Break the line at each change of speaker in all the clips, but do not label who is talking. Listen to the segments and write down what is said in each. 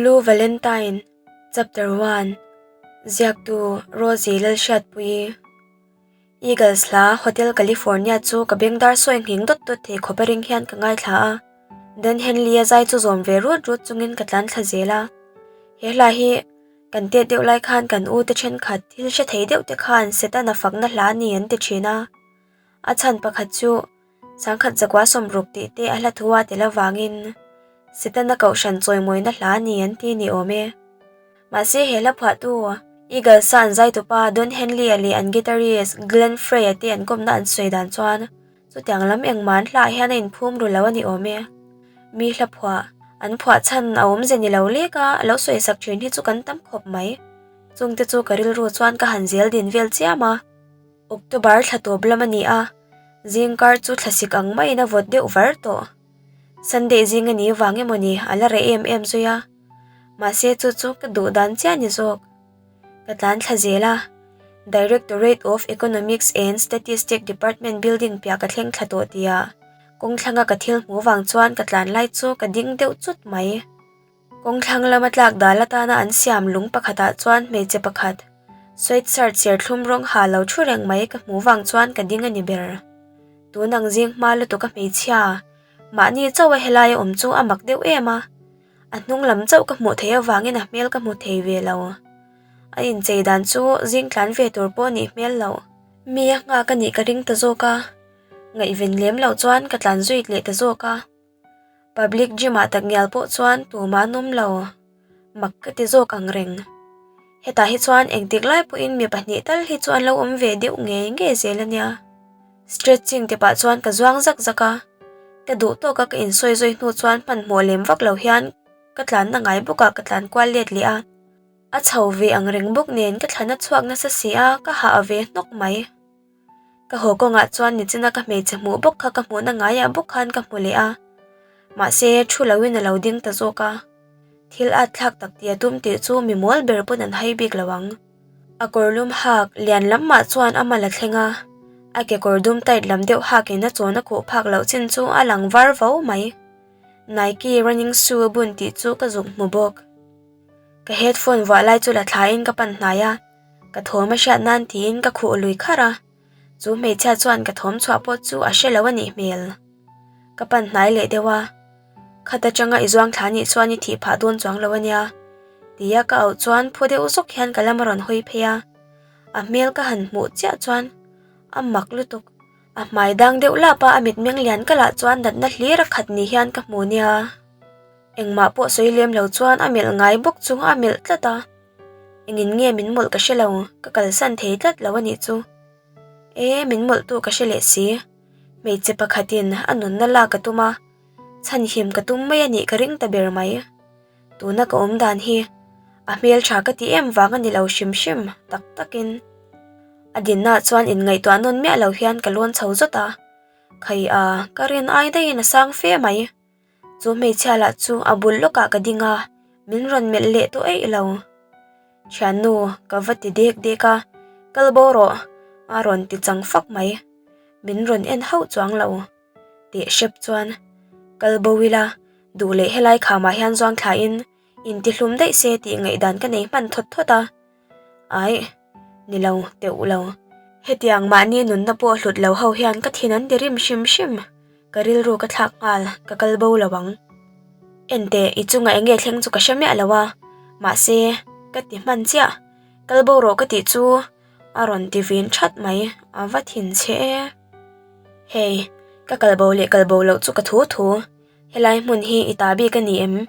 Blue Valentine, Chapter One, Ziaktu Rosie Lalhriatpuii Eagles hla Hotel California chu ka bengdar sawi nghing dawt dawt thei khawp a ring hian ka ngaithla a. Dan Henley-a zai chu zawm ve rut rut chungin ka tlan thla zel a. He hla hi kan tet deuh lai khan kan u te thenkhat thil hre thei deuh te khan Setana fakna hla a ni an ti thin a. A chhan pakhat chu Sangkhat zakua sawmruk tih te a hla thu a tel avangin Setana kohhran chawimawina hla a ni an ti ni awm e. Mahse he hla phuahtu Eagles-a an zaitupa Don Henley-a leh an guitarist Glenn Frey-a te an kawmna an sawi dan chuan chutiang lam engmah an hlahah hian a inphum ru lo a ni awm e. Mi hla phuah an phuah chhan a awmze ni lo lek a, a lo sawisak thin hi chu kan tam khawp mai. Chungte chu ka rilru chuan ka han zel din vel chiam a. October thla tawp lam a ni a, zingkar chu thlasik ang maiin a vawt deuh var tawh. Sunday zing a ni vang emaw ni a la reh em em zui a, mahse chu chu ka duh dan chiah ni zawk. Ka tlan thla zel a, Directorate of Economics and Statistic Department building piah ka thleng thla tawh tia kawngthlanga ka thil hmuh vang chuan ka tlan lai chu ka ding deuh chut mai. Kawngthlang lama tlak dal atana an siam lung pakhatah chuan hmeichhe pakhat sweatshirt serthlum rawng ha lo thu reng mai ka hmuh vang chuan ka ding a ni ber. Tun ang zing hma lutuk a hmeichhia mahni chauh a helai a awm chu a mak deuh em a, a hnung lam chauh ka hmuh theih avangin a hmel ka hmu thei ve lo. A inchei dan chu zing tlan ve tur pawh nih hmel loh. Mi a nghak a nih ka ring ta zawk a, ngaihven lem loh chuan ka tlan zui leh ta zawk a. Public gym ah tak ngial pawh chuan tumah an awm lo, mak ka ti zawk ang reng. Hetah hi chuan engtik lai pawhin mi pahnih tal hi chu an lo awm ve deuh ngei ngei zel a nia. Stretching te pah chuan ka zuang zak zak a, ka duh tawka ka insawi zawi hnu chuan hmanhmawh lem vak lo hian ka tlanna ngai bawkah ka tlan kual let leh a. A chho ve ang reng bawk nen ka thlan a chhuak nasa si a, ka hah ve hnawk mai. Ka haw kawngah chuan nichina ka hmeichhe hmuh bawk kha ka hmuhna ngaiah bawk khan ka hmu leh a, mahse thu loin a lo ding ta zawk a. Thil at thlak tak tih a tum tih chu mi mawl ber pawn an hai bik lo ang. A kawrlum hak lian lam mah chuan a mal a thleng a, a kekawr dum tight lam deuh hakin a chawn a khuh phak loh chin chu a lang var vo mai. Nike running shoe a bun tih chu ka zuk hmu bawk. Ka headphone vuah lai chu la thlain ka pan hnai a. Ka thawm a hriat nan tiin ka khuh lui kharh a, chu hmeichhia chuan ka thawm chhuah pawh chu a hre lo a nih hmel. Ka pan hnai leh deuh a, Khat atanga i zuang thla nih chuan i thih phah dawn chuang lo a nia, tia ka auh chuan phu deuh zawk hian ka lam a rawn hawi phei a, a hmel ka han hmuh chiah chuan a mak lutuk. A hmai dang deuh lap a, a mitmeng lian ka lah chuan natna hlir a khat ni hian ka hmu nia. Engmah pawh sawi lem lo chuan a melh ngai bawk chu a melh tlat a. Engin nge min mawlh ka hre lo, ka kalsan thei tlat lo a nih chu. E, min mawlhtu ka hre leh si. Hmeichhe pakhatin a nunna lak ka tum a, chhanhim ka tum mai a nih ka ring ta ber mai. Tuna ka awm dan hi a hmeltha ka ti em vang a ni lo hrim hrim tak takin. A dinnaah chuan inngaihtuah nawn miah lo hian ka lawn chho zawt a, Khai a, ka rin ai daihin a sang fe mai. Chu hmeichhia lah chu a bul lawkah ka ding a, min rawn melh leh tawh eih lo. Thiannu, ka va ti dek dek a, kal bo rawh, a rawn ti chang fak mai. Min rawn en hauh chuang lo. Teh hrep chuan, kal bo ila, duh leh helai khamah hian zuang thlain intihlum daih se tih ngaihdan ka nei hman thawt thawt a. Aih, ni lo, teuh lo. Hetiang mahni nunna pawh hlut lo ho hian ka thin an ti rim hrim hrim. Ka rilru ka thlak nghal, ka kal bo lo ang. Enteh, i chungah eng nge thleng chu ka hre miah lo a, mahse, ka ti hman chiah. Kal bo rawh ka tih chu a rawn ti vin that mai, a va thin che e. Hei, ka kal bo leh kal bo loh chu ka thu thu. Helai hmun hi i ta bik a ni em?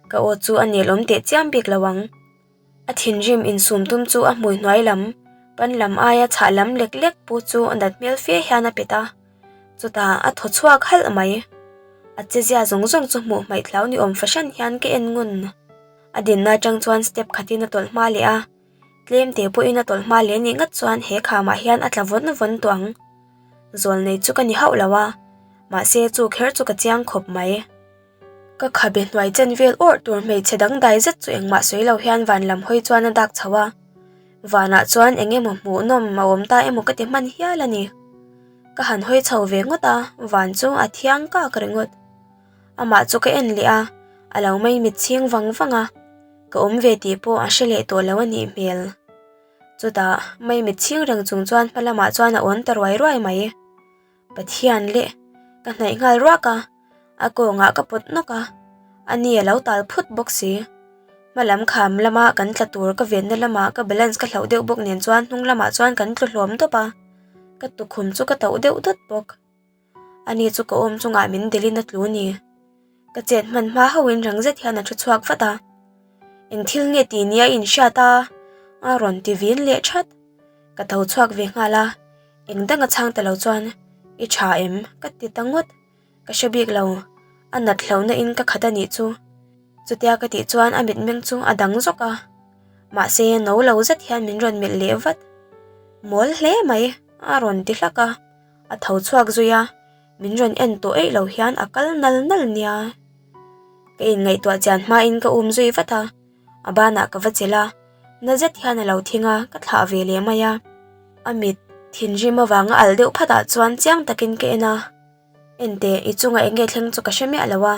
Ka aw chu a nelawm teh chiam bik lo ang. A thinrim insum tum chu a hmui hnuai lam, pan lam aia chhah lam lek lek pu chu a nat hmel fe hian a pet a, chutah a thaw chhuak halh mai. A chezia zawng zawng chu hmuh hmaih thlau ni awm fahran hian ka en ngun. A dinna atang chuan step khatin a tawlh hma leh a, tlem te pawhin a tawlh hma leh nih ngat chuan he khamah hian a tla vawn vawn tawh ang. Zawl nei chu ka ni hauh lo a, mahse chu kher chu ka chiang khawp mai. Ka khabe hnuai chen vel awrh tur hmeichhe dangdai zet chu engmah sawi lo hian van lam hawi chuan a dak chho a, vanah chuan eng emaw hmuhnawm a awm ta emaw ka ti hman hial a ni. Ka han hawi chho ve ngawt a, van chu a thiang kak ringawt. Amah chu ka en leh a, a lo mei mit chhing vang vang a. Ka awm ve tih pawh a hre leh tawh lo a nih hmel. Chutah maimit chhing reng chung chuan hma lamah chuan a awn ta ruai ruai mai. Pathian leh ka hnaih nghal ruak a, a kawngah ka pawt nawk a, a ni a lo tal phut bawk si. Hma lam kham lama kan tla tur ka venna lamah ka balance ka hlauh deuh bawk nen chuan hnung lamah chuan kan tlu hlawm dawp a, ka tukhum chu ka tauh deuh dawt bawk. Ani chu ka awm chungah min delin a tlu ni. Ka chet hman hma hauhin rang zet hian a thu chhuak vat a. Eng thil nge tih nia inhriat a? A rawn ti vin leh that. Ka tho chhuak ve nghal a, eng dang a chhang ta lo chuan i tha em? Ka ti ta ngawt. Ka hre bik lo, a nat hlauhna in ka khat a nih chu. Chutia ka tih chuan a mitmeng chu a dang zawk a. Mahse no lo zet hian min rawn melh leh vat. Mawl hle mai, a rawn ti hlak a. A tho chhuak zui a, min rawn en tawh eih lo hian a kal nal nal nia. Ka inngaihtuah chian hmain ka um zui vat a, a banah ka va chelh a, na zet hian a lo thing a, ka thlah ve leh mai a. A mit thinrim avanga alh deuh phatah chuan chiang takin ka en a, Enteh, i chunga eng nge thleng chu ka hre miah lo a,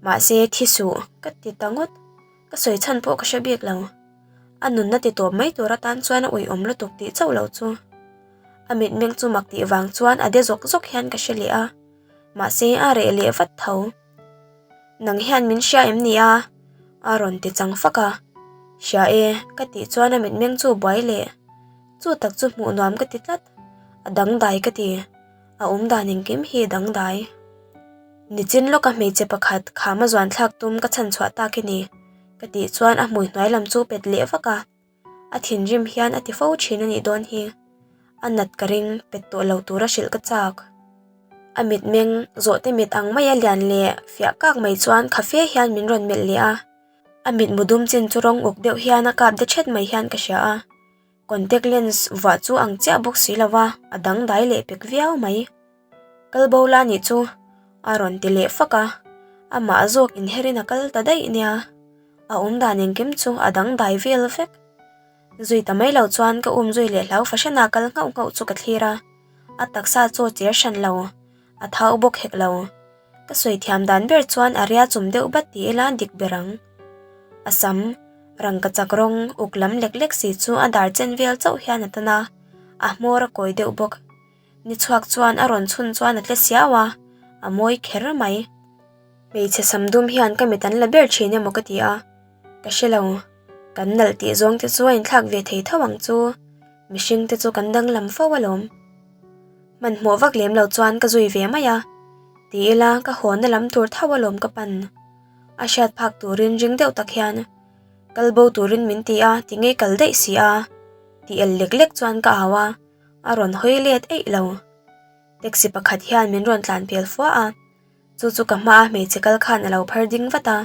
mahse thi suh ka ti ta ngawt, ka sawi chhan pawh ka hre bik lo. A nunna ti tawp mai tur atan chuan a uiawm lutuk tih chauh loh chu. A mitmeng chu mak tih vang chuan a de zawk zawk hian ka hre leh a, mahse a reh leh vat tho. Nang hian min hria em ni a? A rawn ti chang fak a. Hria e, ka tih chuan a mitmeng chu buai leh. Chu tak chu hmuh nuam ka ti tlat. A dangdai ka ti. A awm dan engkim hi a dangdai. Nichin lawka hmeichhe pakhat khama zuan thlak tum ka chhan chhuah tak i ni, ka tih chuan a hmui hnuai lam chu pet leh vak a. A thinrim hian a ti fo thin a nih dawn hi. A nat ka ring pet tawh lo tura hrilh ka chak. A mitmeng zawhte mit ang maia lian leh fiah kak mai chuan kha fe hian min rawn melh leh a. A mitmu dum chin chu rawng uk deuh hian a kap de thet mai hian ka hria a. Contact lens vuah chu ang chiah bawk si lo va, a dangdai leh pek viau mai. Kal bo la nih chu a rawn ti leh fak a, amah zawk inherin a kal ta daih nia. A awm dan engkim chu a dangdai vel vek. Zui ta mai lo chuan ka um zui leh hlau fahran a kal nghauh nghauh chu ka thlir a, a taksa chaw cher hran lo, a thau bawk hek lo. Ka sawi thiam dan ber chuan a ria chum deuh bat ti ila dik ber ang. A sam, rangkachak rawng uk lam lek lek si chu a dar chen vel chauh hian a tan a, a hmawr a kawi deuh bawk. Ni chhuak chuan a rawn chhun chuan a tle siau a, a mawi kher mai. Hmeichhe sam dum hian ka mit an la ber thin emaw ka ti a, ka hre lo. Kan nalh tih zawng te chu a inthlak ve thei tho ang chu, mihring te chu kan danglam fo alawm. Hmanhmawh vak lem lo chuan ka zui ve mai a, ti ila ka hawnna lam tur tho alawm ka pan. A hriat phak turin ring deuh tak hian kal bo turin min ti a, ti ngei kal daih si a, ti el lek lek chuan ka au a, a rawn hawi let eih lo. Taxi pakhat hian min rawn tlan pel fua a. Chu chu ka hmaa hmeichhe kal khan a lo phar ding vat a,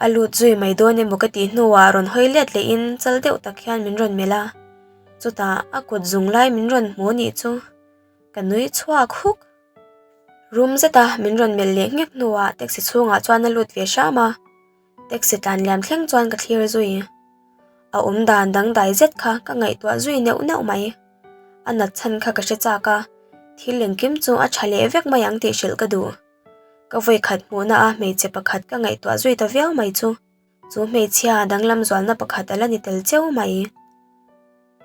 a lut zui mai dawn emaw ka tih hnuah rawn hawi let lehin chal deuh tak hian min rawn melh a, chutah a kut zung lai min rawn hmu nih chu ka nui chhuak huk. Rum zeta min rawn melh leh nghek hnuah taxi chhungah chuan a lut ve hram a, taxi tlan liam thleng chuan ka thlir zui. A awm dan dangdai zet kha ka ngaihtuah zui neuh neuh mai. A nat chhan kha ka hre chak a, thil engkim chu a tha leh vek mai ang tih hrilh ka duh. Ka vawikhat hmuhna a hmeichhe pakhat ka ngaihtuah zui ta viau mai chu, chu hmeichhia danglam zualna pakhat a la ni tel cheu mai.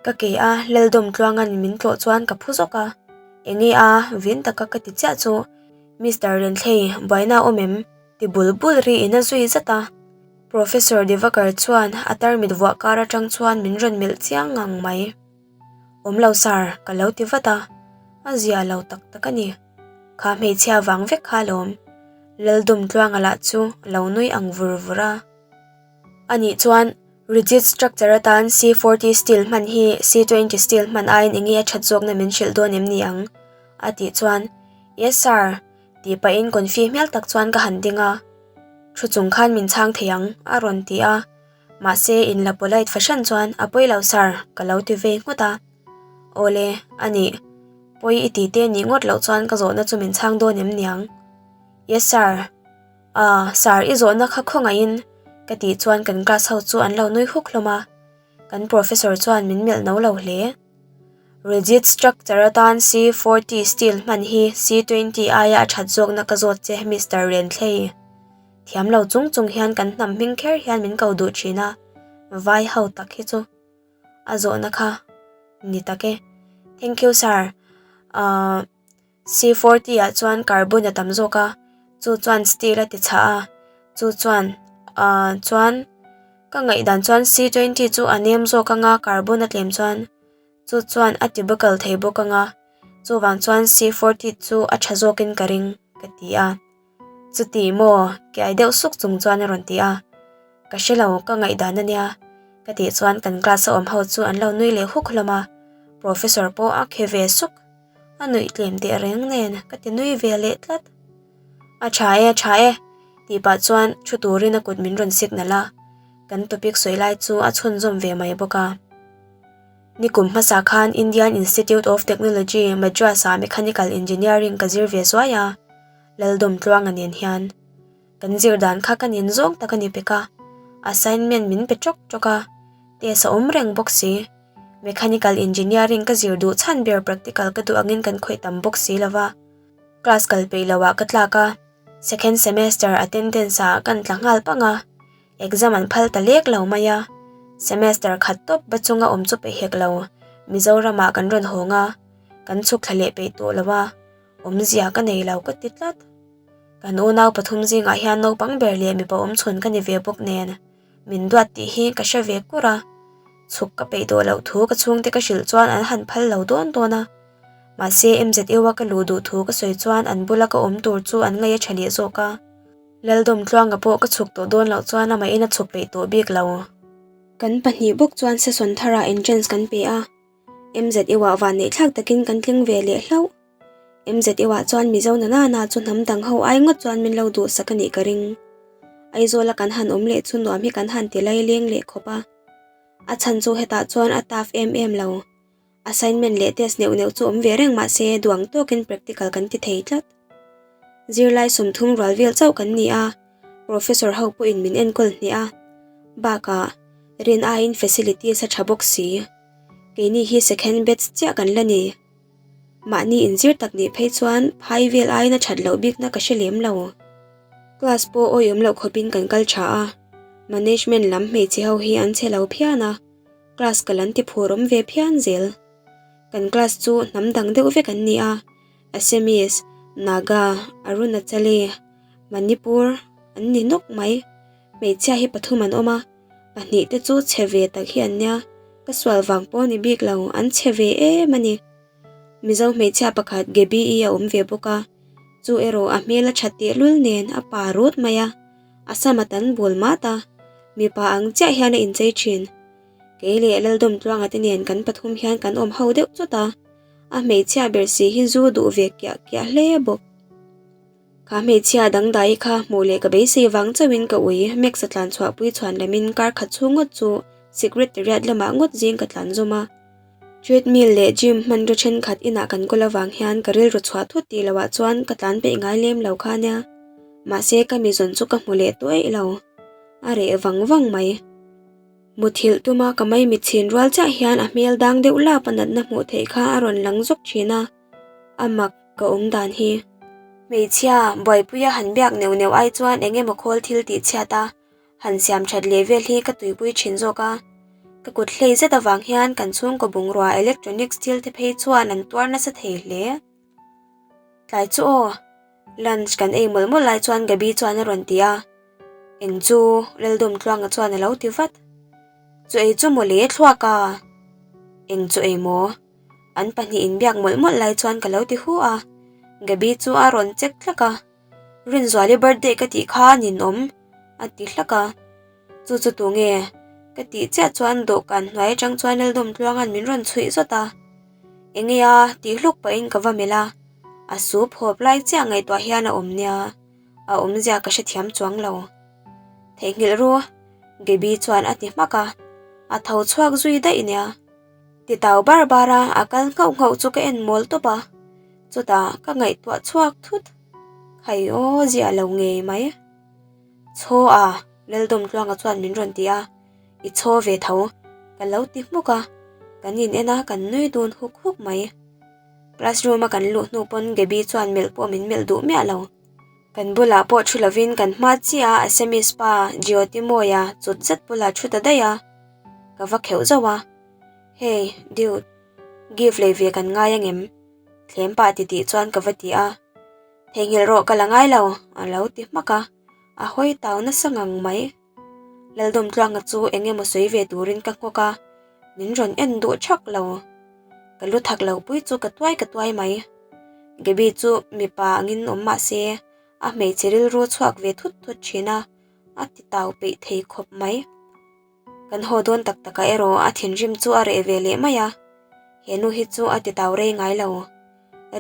Ka ke a Laldawm tluanga'n min tlawh chuan ka phu zawk a, enge a vin taka ka ti chiah chu Mister Renthlei buaina a awm em? ti bul bul ri in a zui zat a. Professor Divakar chuan a tarmit vuah kar atang chuan min rawn melh chiang ngang mai. Awm lo sir, ka lo ti vat a, a zia lo tak tak a ni. Kha hmeichhia vang vek kha alawm. Laldum Tluanga lah chu lo nui ang vur vur a. Anih chuan rigid structure atan C40 steel hman hi C20 steel hman aiin enge a that zawkna min hrilh dawn em ni ang? a tih chuan Yes sir, tih pahin confi hmel tak chuan ka han ding a. Thu chung khan min chhang thei ang, a rawn ti a. Mahse in la polite fahran chuan a pawi lo sir ka lo ti vei nghut a. Awle, a nih. Pawi i ti te nih ngawt loh chuan ka zawhna chu min chhang dawn em niang? Yes sir. Ah, sir i zawhna kha khawngaihin ka tih chuan kan class ho chu an lo nui huk hlawm a. Kan professor chuan min melh no lo hle. Rigid structure atan C40 steel hman hi C20 aia a that zawkna ka zawt che Mister Renthlei. Thiam lo chung chung hian kan hnam hming kher hian min ko duh thin a. Vai ho tak hi chu a zawhna kha ni tak e. Thank you sir. Ahh C40 ah chuan carbon a tam zawk a, chu chuan steel a ti chhah a, chu chuan ahh chuan ka ngaihdan chuan C20 chu a nem zawk anga carbon a tlem chuan chu chuan a ti buckle thei bawk anga chuvang chuan C40 chu a tha zawkin ka ring ka ti a. Chuti maw? Kiai deuh suk chung chuan a rawn ti a. Ka hre lo, ka ngaihdan a nia. Ka tih chuan kan class a awm ho chu an lo nui leh huk hlawm a. Professor pawh a khe ve suk. A nuih tlem teh reng nen ka ti nui ve leh tlat. A tha e, a tha e, tih pah chuan thu turin a kut min rawn signal a. Kan topic sawi lai chu a chhunzawm ve mai bawk a. Nikum hmasa khan Indian Institute of Technology, Madras-ah Mechanical Engineering ka zir ve zuai a. Laldawm Tluanga nen hian kan zir dan kha ka nin zawng tak a ni pek a, assignment min pe tawk tawk a, test a awm reng bawk si. Mechanical engineering ka zir duh chhan ber practical ka duh angin kan khawih tam bawk si lo va, class kal peih loh ah ka tlak a, second semester attendance ah kan tla nghal pang a, exam an phal ta lek lo mai a, semester khat tawp ba chunga awm chu peih hek lo, Mizoram ah kan rawn hawng a, kan chhuk thla leh peih tawh lo a. Awmzia ka nei lo ka ti tlat. Kan unau pathum zingah hian naupang ber leh mipa awmchhun ka ni ve bawk nen min duat tih hi ka hre ve kur a. Chhuk ka peih tawh loh thu ka chhungte ka hrilh chuan an han phal lo dawn dawn a. Mahse MZU-a ka luh duh thu ka sawi chuan an bula ka awm tur chu an ngaih a tha leh zawk a. Laldawm Tluanga pawh ka chhuk tawh dawn loh chuan amahin a chhuk peih tawh bik lo. Kan pahnih bawk chuan session tharah entrance kan pe a. MZU-ah vanneih thlak takin kan tling ve leh hlauh. MZU-ah chuan Mizo na nana chu hnam dang ho ai ngawt chuan min lo duhsak a nih ka ring. Aizawla kan han awm leh chu nuam hi kan han ti lai leng leh khawp a. A chhan chu hetah chuan a tough em em lo. Assignment leh test neuh neuh chu awm ve reng mah se duang tawkin practical kan ti thei tlat. Zirlai 30 rual vel chauh kan ni a, professor ho pawhin min enkawl hneh a. Bakah, rin aiin facilities a tha bawk si. Keini hi second batch chiah kan la ni. Mahni inzir tak nih phei chuan phai vel aiin a that loh bikna ka hre lem lo. Class pawh awih awm loh khawpin kan kal tha a, management lam hmeichhe ho hi an chhe lo phian a, class kal an ti phur awm ve phian zel. Kan class chu hnam dang deuh vek an ni a, Assamese, Naga, Arunachali, Manipur an ni nawk mai. Hmeichhia hi pathum an awm a. Pahnih te chu chhe ve tak hi an nia, ka sual vang pawh a ni bik lo, an chhe ve em a ni. Mizo hmeichhia pakhat Gaby-i a awm ve bawk a, chu erawh a hmel a that tehlul nen a pa rut mai a, a sam a tan bul mat a, mipa ang chiah hian a inchei thin. Kei leh Laldawmtluanga te nen kan pathum hian kan awm ho deuh chawt a, a hmeichhia ber si hi zu duh ve kiah kiah hle bawk. Kha hmeichhia dangdai kha hmuh leh ka beisei vang chauhin ka ui Max a tlan chhuah pui chhuan lamin kar khat chhung ngawt chu sikret riat lamah ngawt zing ka tlan zawm a. Treadmill leh gym hmanraw thenkhat inah kan kawl avang hian ka rilru chhuah thut tih loah chuan ka tlan peih ngai lem lo kha nia. Mahse ka mi zawn chu ka hmu leh tawh eih lo. A reh vang vang mai. Muthilh tuma ka maimit chhin rual chiah hian a hmel dang deuh lap a natna hmuh theih kha a rawn lang zawk thin a. A mak. Ka awm dan hi. Hmeichhia, buaipuia han biak neuh neuh ai chuan eng emaw khawl thil tih chhiat a, han siam that leh vel hi ka tuipui thin zawk a. Ka kut hlei zet avang hian kan chhungkaw bungrua electronics thil te phei chuan an tuar nasa thei hle. Tlai chu aw. Lunch kan ei mawlh mawlh lai chuan Gabi chuan a rawn ti a. Eng chu? Laldawmtluanga chuan a lo ti vat. Chu ei chu mawle thluak a. Eng chu ei maw? An pahnih inbiak mawlh mawlh lai chuan ka lo ti hu a, Gabi chu a rawn check hlak a, Rinzuali birthday ka tih kha nin awm a ti hlak a, Chu chu tunge? Ka tih chiah chuan dawhkan hnuai atang chuan Laldawmtluanga'n min rawn chhuih zawt a, Enge a? tih hluk pahin ka va melh a, a sup hawp lai chiah ngaihtuah hian a awm nia, a awmzia ka hrethiam chuang lo. Theihnghilh ru, Gabi chuan a ti hmak a, a tho chhuak zui daih nia. Ti tau bar bar a, a kal nghauh nghauh chu ka en mawl tawp a, chutah ka ngaihtuah chhuak thut. Khai aw zia lo ngei mai. Chhaw a, Laldawmtluanga chuan min rawn ti a, I chhaw ve tho, ka lo ti hmuk a, kan in en a kan nui dun huk huk mai. Classroom a kan luh hnu pawn Gaby chuan melh pawh min melh duh miah lo. Kan bulah pawh thu lovin kan hma chiah a Assamese pa Jyoti Mawia chut zet bulah thu ta daih a. Ka va kheuh zauh a, Hey, dude, gift lei ve kan ngai angem? Thlem pah titih chuan ka va ti a. Theihnghilh rawh ka la ngai lo, a lo ti hmak a, a hawi tau nasa ngang mai. Laldawmtluanga chu eng emaw sawi ve turin ka nghawk a, min rawn en duh thak lo. Ka lu thak lo pui chu ka tuai ka tuai mai. Gabi chu mipa angin awm mah se, a hmeichhe rilru chhuak ve thut thut thin a, a ti tau peih thei khawp mai. Kan haw dawn tak takah erawh a thinrim chu a reh ve leh mai a, he nu hi chu a ti tau rei ngai lo.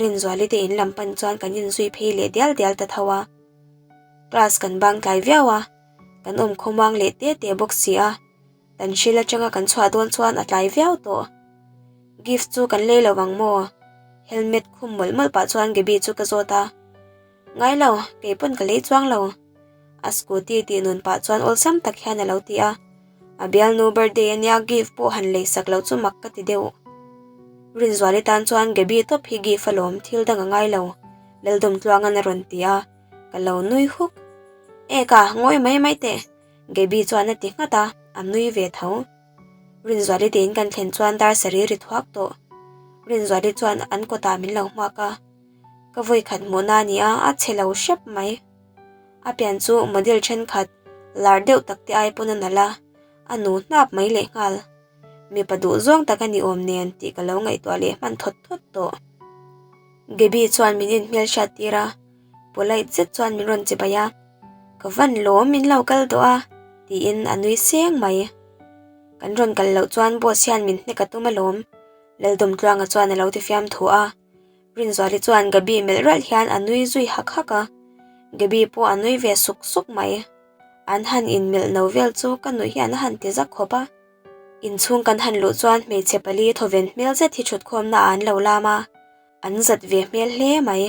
Rinzuali te in lam pan chuan kan inzui phei leh dial dial ta tho a. Class kan bang tlai viau a, kan awm khawmuang leh te te bawk si a, kan hril atanga kan chhuah dawn chuan a tlai viau tawh. Gift chu kan lei lo vang maw? Helmet khum mawlh mawlh pah chuan Gaby chu ka zawt a. Ngai lo, kei pawn ka lei chuang lo. A scooty tih nun pah chuan awlsam tak hian a lo ti a. A bialnu birthday ania gift pawh han lei sak loh chu mak ka ti deuh. Rinzuali tan chuan Gaby tawp hi gift alawm thil dang a ngai lo, Laldawmtluanga'n a rawn ti a, ka lo nui huk. Eka, ngawi mai mai teh, Gaby chuan a ti nghat a, a nui ve tho. Rinzuali tiin kan thlen chuan dar sarih ri thuak tawh. Rinzuali chuan an kawtah min lo hmuak a. Ka vawi khat hmuhna a ni a, a chhe lo hrep mai. A pian chu model thenkhat lar deuh tak te ai pawn a nalh a, a nu hnap mai lehnghal. Mipa duh zawng tak a ni awm nen tih ka lo ngaihtuah leh hman thawt thawt tawh. Gaby chuan min inhmel hriat tir a, polite zet chuan min rawn chibai a, Ka van lawm min lo kal tawh a tiin a nui seng mai. Kan rawn kal loh chuan boss hian min hnek a tum alawm, Laldawmtluanga chuan a lo ti fiam thu a. Rinzuali chuan Gabi melh ralh hian a nui zui hak hak a, Gabi pawh a nui ve suk suk mai. An han inmelh no vel chu ka nuih hian a han ti zak khawp a. Inchhung kan han luh chuan hmeichhe pali thawven hmel zet hi thutkhawmna ah an lo lam a, an zat ve hmel hle mai.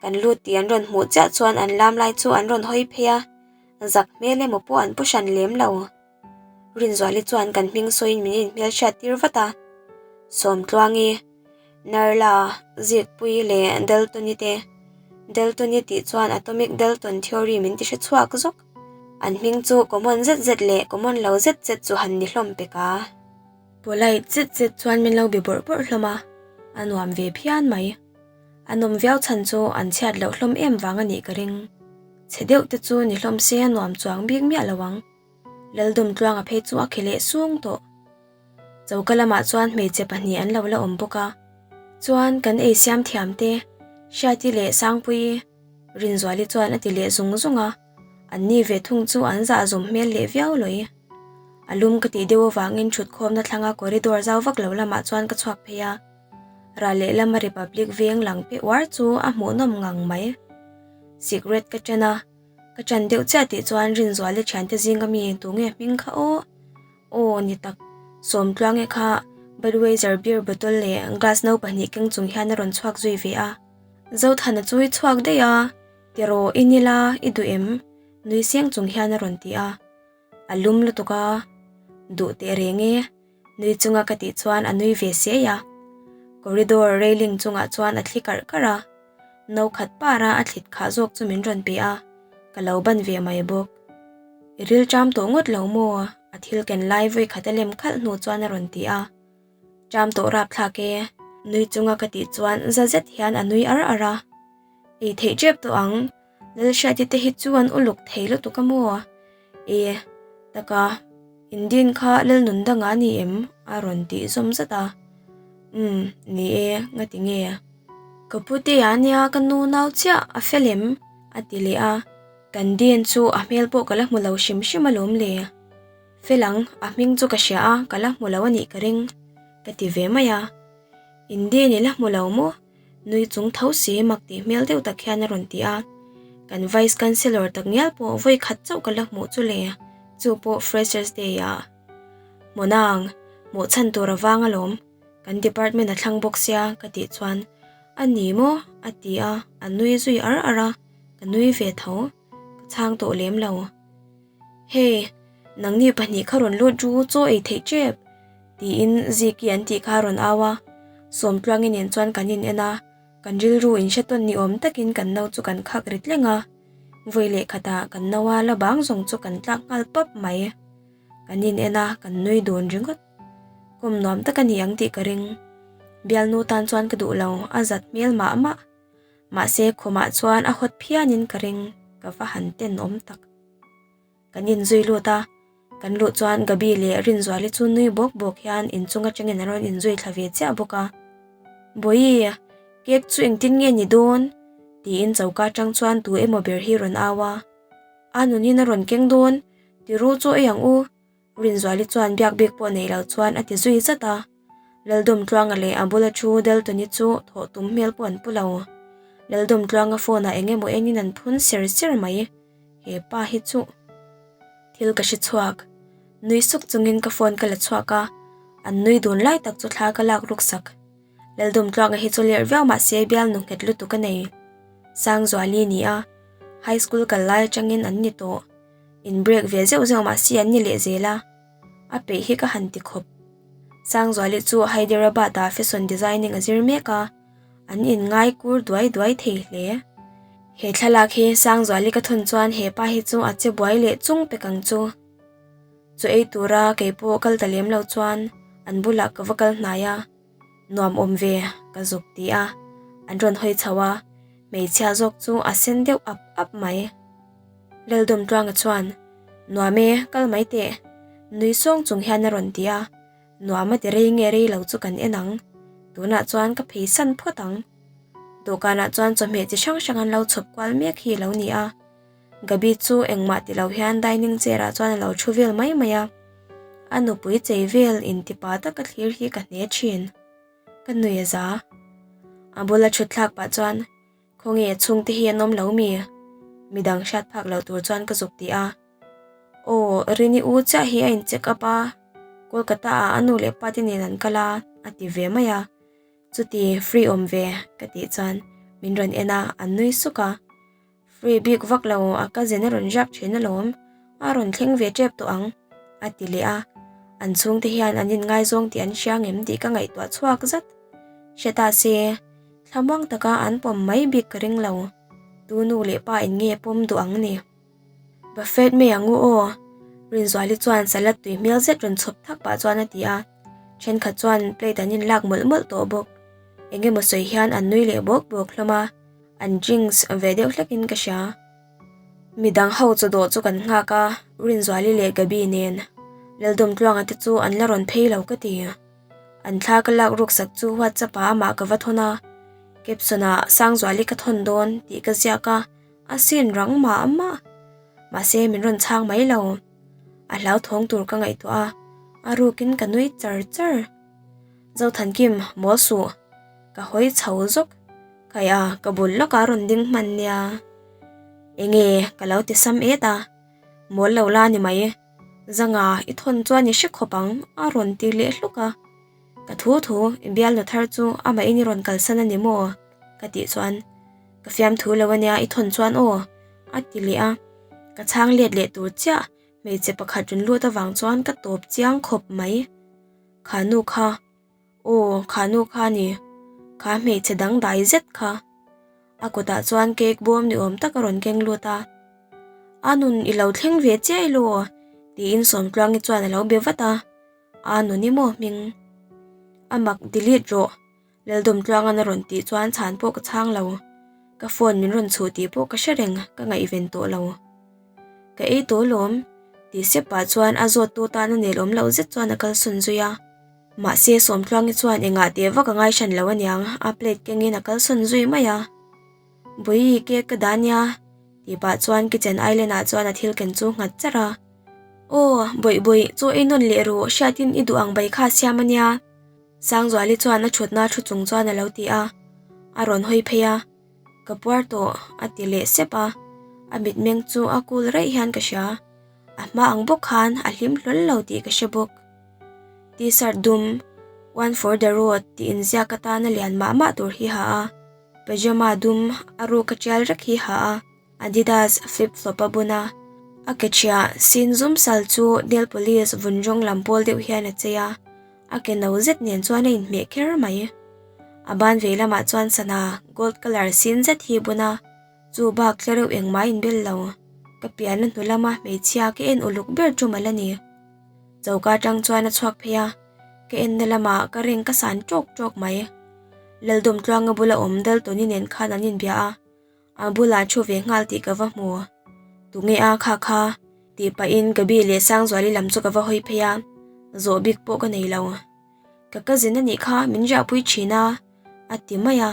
Kan lut tih an rawn hmuh chiah chuan an lam lai chu an rawn hawi phei a, zak hmel emaw pawh an pu hran lem lo. Rinzuali chuan kan hming sawiin min inhmel hriat tir vat a, Sawmtluangi, Narla, Zikpuii leh Daltoni te. Daltoni tih chuan Atomic Dalton Theory min ti hre chhuak zawk. An hming chu common zet zet leh common lo zet zet chu han ni hlawm pek a. Polite zet zet chuan min lo be bawrh bawrh hlawm a, a nuam ve phian mai. A nawm viau chhan chu an chhiat loh hlawm em vang a nih ka ring. Chhe deuh te chu ni hlawm se a nuam chuang bik miah lo ang. Laldawmtluanga phei chu a khe leh sung tawh. Choka lamah chuan hmeichhe pahnih an lo la awm bawk a. Chuan kan ei siam thiam te, Hriati leh Sangpuii, Rinzuali chuan a ti leh zung zung a. An ni ve thung chu an zah zawm hmel leh viau lawi. A lum ka tih deuh avangin thutkhawmna thlanga corridor zau vak lo lamah chuan ka chhuak phei a. Ral lehlam a Republic veng lang pe uar chu a hmuhnawm ngang mai. Cigarette ka chen a. Ka chan deuh chiah tih chuan Rinzuali thiante zinga mi tunge hming kha aw? Aw ni tak, Sawmtluange kha Budweiser beer bottle leh glass no pahnih keng chung hian a rawn chhuak zui ve a. Zothana chu i chhuak daih a, tiraw i nila i duh em? Nui seng chung hian a rawn ti a. A lum lutuk a, duh teh reng e. Nui chunga ka tih chuan a nui ve siai a. Corridor railing chungah chuan a thli karh karh a. No khat para a thlit khah zawk chu min rawn pe a, ka lo ban ve mai bawk. I ril ṭam tawh ngawt lo maw? A thil ken lai vawi khat a lem khalh hnu chuan a rawn ti a. Ṭam tawh rapthlak e, nui chunga ka tih chuan za zet hian a nui ar ar a. Ei theih ṭep tawh ang, Lalhriati te hi chu an uluk thei lutuk a maw? E, taka, Indian kha Lalnun danga a ni em? a rawn tih zawm zat a. Umm, ni e, ngati nge? Ka putea ania ka nu nau chiah a fel em? a ti leh a. Kan Dean chu a hmel pawh ka la hmu lo hrim hrim alawm le. Fel ang, a hming chu ka hria a, ka la hmu lo a nih ka ring, ka ti ve mai a. Indian i la hmu lo maw? Nui chung tho si mak tih hmel deuh tak hian a rawn ti a. Kan Vice Chancellor tak ngial pawh vawi khat chauh ka la hmuh chu le, chu pawh Freshers Day ah. Hmuhnang, hmuh chhan tur a vang alawm, kan department a thlang bawk sia ka tih chuan, A ni maw? a ti a, a nui zui ar ar a, ka nui ve tho, ka chhang tawh lem lo. Hey, nangni pahnih kha rawn lut ru chaw ei theih tep, tiin Ziki an tih kha a rawn au a. Sawmtluangi nen chuan kan in en a, kan rilru in hre tawn ni awm takin kan no chu kan khak ri tleng a. Vawi leh khatah kan no a la bang zawng chu kan tlak nghal pap mai. Kan in en a, kan nui dun ringawt. Kawm nuam tak a ni ang tih ka ring. Bialnu tan chuan ka duh lo, a zat hmel mah mah. Mahse khumah chuan a hawt phianin ka ring, ka va han tenawm tak. Kan inzui lut a, kan luh chuan Gabi leh Rinzuali chu nui bawk bawk hian inchung atangin an rawn inzui thla ve chiah bawk a. Bawihi, cake chu engtin nge ni dawn? tiin choka atang chuan tu emaw ber hi rawn au a. A nunin a rawn keng dawn, ti ru chu ei ang u. Rinzuali chuan biak bik pawh nei lo chuan a ti zui zat a. Laldawmtluanga leh a bula thu Daltoni chu thawh tum hmel pawh an pu lo. Laldawmtluanga phone ah eng emaw engin an phun ser ser mai. He pa hi chu thil ka hre chhuak. Nui suk chungin ka phone ka la chhuak a, an nui dun lai tak chu thla ka lak ruk sak. Laldawmtluanga hi chu lerh viau mah se bialnu nghet lutuk a nei. Sangzuali ni a, high school kal lai atangin an ni tawh. In break ve zeuh zeuh mah se an ni leh zel a, a peih hi ka han ti khawp. Sangzuali chu Hyderabad ah fashion designing a zir mek a, an in ngai kur duai duai thei hle. He thlalak hi Sangzuali ka thawn chuan he pa hi chu a che buai leh chung pek ang chu. Chaw ei tura kei pawh kal ta lem lo chuan an bulah ka va kal hnai a, nuam awm ve ka zuk ti a, an rawn hawi chho a, hmeichhia zawk chu a sen deuh ap ap mai. Laldawmtluanga chuan, Nuam e, kal mai teh, nui sawng chung hian a rawn ti a, nuam a ti rei nge rei lo chu kan en ang, tunah chuan ka phei san phawt ang. Dawhkanah chuan chawhmeh chi hrang hrang an lo chhawp kual mek hi a lo ni a, Gabi chu engmah ti lo hian dining chair ah chuan a lo thu vel mai mai a, a nupui chei vel intipa taka thlir hi ka hne thin, ka nui a za. A bula thut thlak pah chuan, Khawnge a chhungte hi an awm lo mi? Midang hriat phak loh tur chuan ka zuk ti a. Aw, Rini u chiah hi a in check up a, Kolkata ah a nu leh pa te nen an kal a, a ti ve mai a. Chuti free awm ve ka tih chuan min rawn en a, an nui suk a. Free bik vak lo a cousin a rawn riak thin alawm, a rawn thleng ve tep tawh ang, a ti leh a. An chhungte hian an inngaizawng tih an hria ngem tih ka ngaihtuah chhuak zat. Hre ta se, thlamuang taka an pawm mai bik ka ring lo. Tu nu leh pa in nge pawm duh ang ni? Buffet mai ang u aw, Rinzuali chuan salad tui hmel zet rawn chhawp thak pah chuan a ti a. Thenkhat chuan plate an inlak mawlh mawlh tawh bawk. Eng emaw sawi hian an nui leh bawk bawk hlawm a. An drinks ve deuh hlekin ka hria. Midang ho chaw dawh chu kan nghak a, Rinzuali leh Gabi nen. Laldawmtluanga te chu an la rawn phei lo ka ti. An thla ka lak ruk sak chu WhatsApp ah amah ka va thawn a, caption ah Sangzuali ka thawn dawn tih ka ziak a, a sin rang mah mah. Mahse min rawn chhang mai lo. A hlauthawng tur ka ngaihtuah a, a rukin ka nui char char. Zothankim, mawl suh. Ka hawi chho zawk. Kai a, ka bul lawkah a rawn ding hman nia. Enge ka lo ti sam et a, mawl lo la ni mai. Zanga i thawn chuan i hre khawp ang a rawn ti leh hluk a. Ka thu thu i bialnu thar chu amah in i rawn kalsan a ni maw? Ka tih chuan ka fiamthu lo ania i thawn chuan aw a ti leh a. Ka chhang let leh tur chiah hmeichhe pakhat rawn lut avang chuan ka tawp chiang khawp mai. Kha nu kha. Aw, kha nu kha a ni. Kha hmeichhe dangdai zet kha. A kutah chuan cake bawm ni awm tak a rawn keng lut a. A nun i lo thleng ve chiah ilo tiin Sawmtluangi chuan a lo be vat a. A nun i maw hming? A mak delete rawh Laldawmtluangan a rawn tih chuan chhan pawh ka chhang lo. Ka phone min rawn chhuh tih pawh ka hre reng, ka ngaihven tawh lo. Ka ei tawh lawm tih sep pah chuan a zawttu tan a nelawm loh zet chuan a kalsawn zui a. Mahse Sawmtluangi chuan engah teh vak a ngai hran lo aniang, a plate kengin a kalsawn zui mai a. Bawihi cake ka dah nia tih pah chuan kitchen island ah chuan a thil ken chu nghat charh a. Aw, bawih bawih, chaw ei nawn leh ru, hriatin i duh ang bai kha siam ania. Sangzuali chuan a thutna thu chung chuan a lo ti a, a rawn hawi phei a. Ka puar tawh, a ti leh sep a, a mitmeng chu a cool raih hian ka hria. A hma ang bawk khan a hlim hlawl lo tih ka hre bawk. T-shirt dum, One for the road tih inziak atana lian mah mah tur hi ha a, pyjama dum a ruk a tial rek hi ha a, Adidas flip flop a bun a, a ke thiah sin zum sal chu nail polish vun rawng lam pawl deuh hian a chei a, a ke no zet nen chuan a inhmeh kher mai. A ban vei lamah chuan sana gold colour sin zet hi bun a, chu bak tlereuh engmah a inbel lo. Ka pianna hnu lama hmeichhia ka en uluk ber tum a la ni. Choka atang chuan a chhuak phei a, Ka enna lamah ka ring ka san ṭawk ṭawk mai. Laldawmtluanga bula awm Daltoni nen khan an inbia a, a bulah thu ve nghal tih ka va hmu. Tunge a kha kha? tih pahin Gabi leh Sangzuali lam chu ka va hawi phei a, zawh bik pawh ka nei lo. Ka cousin a nih kha min riahpui thin a, a ti mai a,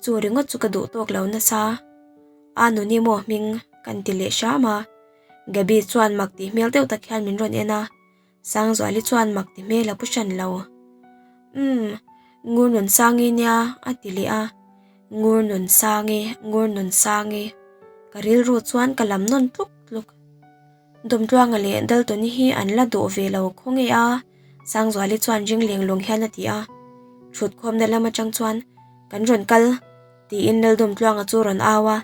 chu ringawt chu ka duh tawk lo nasa. A nuni maw hming kan ti leh hram a, Gabi chuan mak tih hmel deuh tak hian min rawn en a, Sangzuali chuan mak ti hmel a pu hran lo. Umm, Ngur Nunsangi nia a ti leh a, Ngur Nunsangi, Ngur Nunsangi, ka rilru chuan ka lam nawn tluk tluk. Dawmtluanga leh Daltoni hi an la dawh ve lo khaw nge a? Sangzuali chuan ring leng lawng hian a ti a. Thutkhawmna lam atang chuan, Kan rawn kal, tiin Laldawmtluanga chu rawn au a.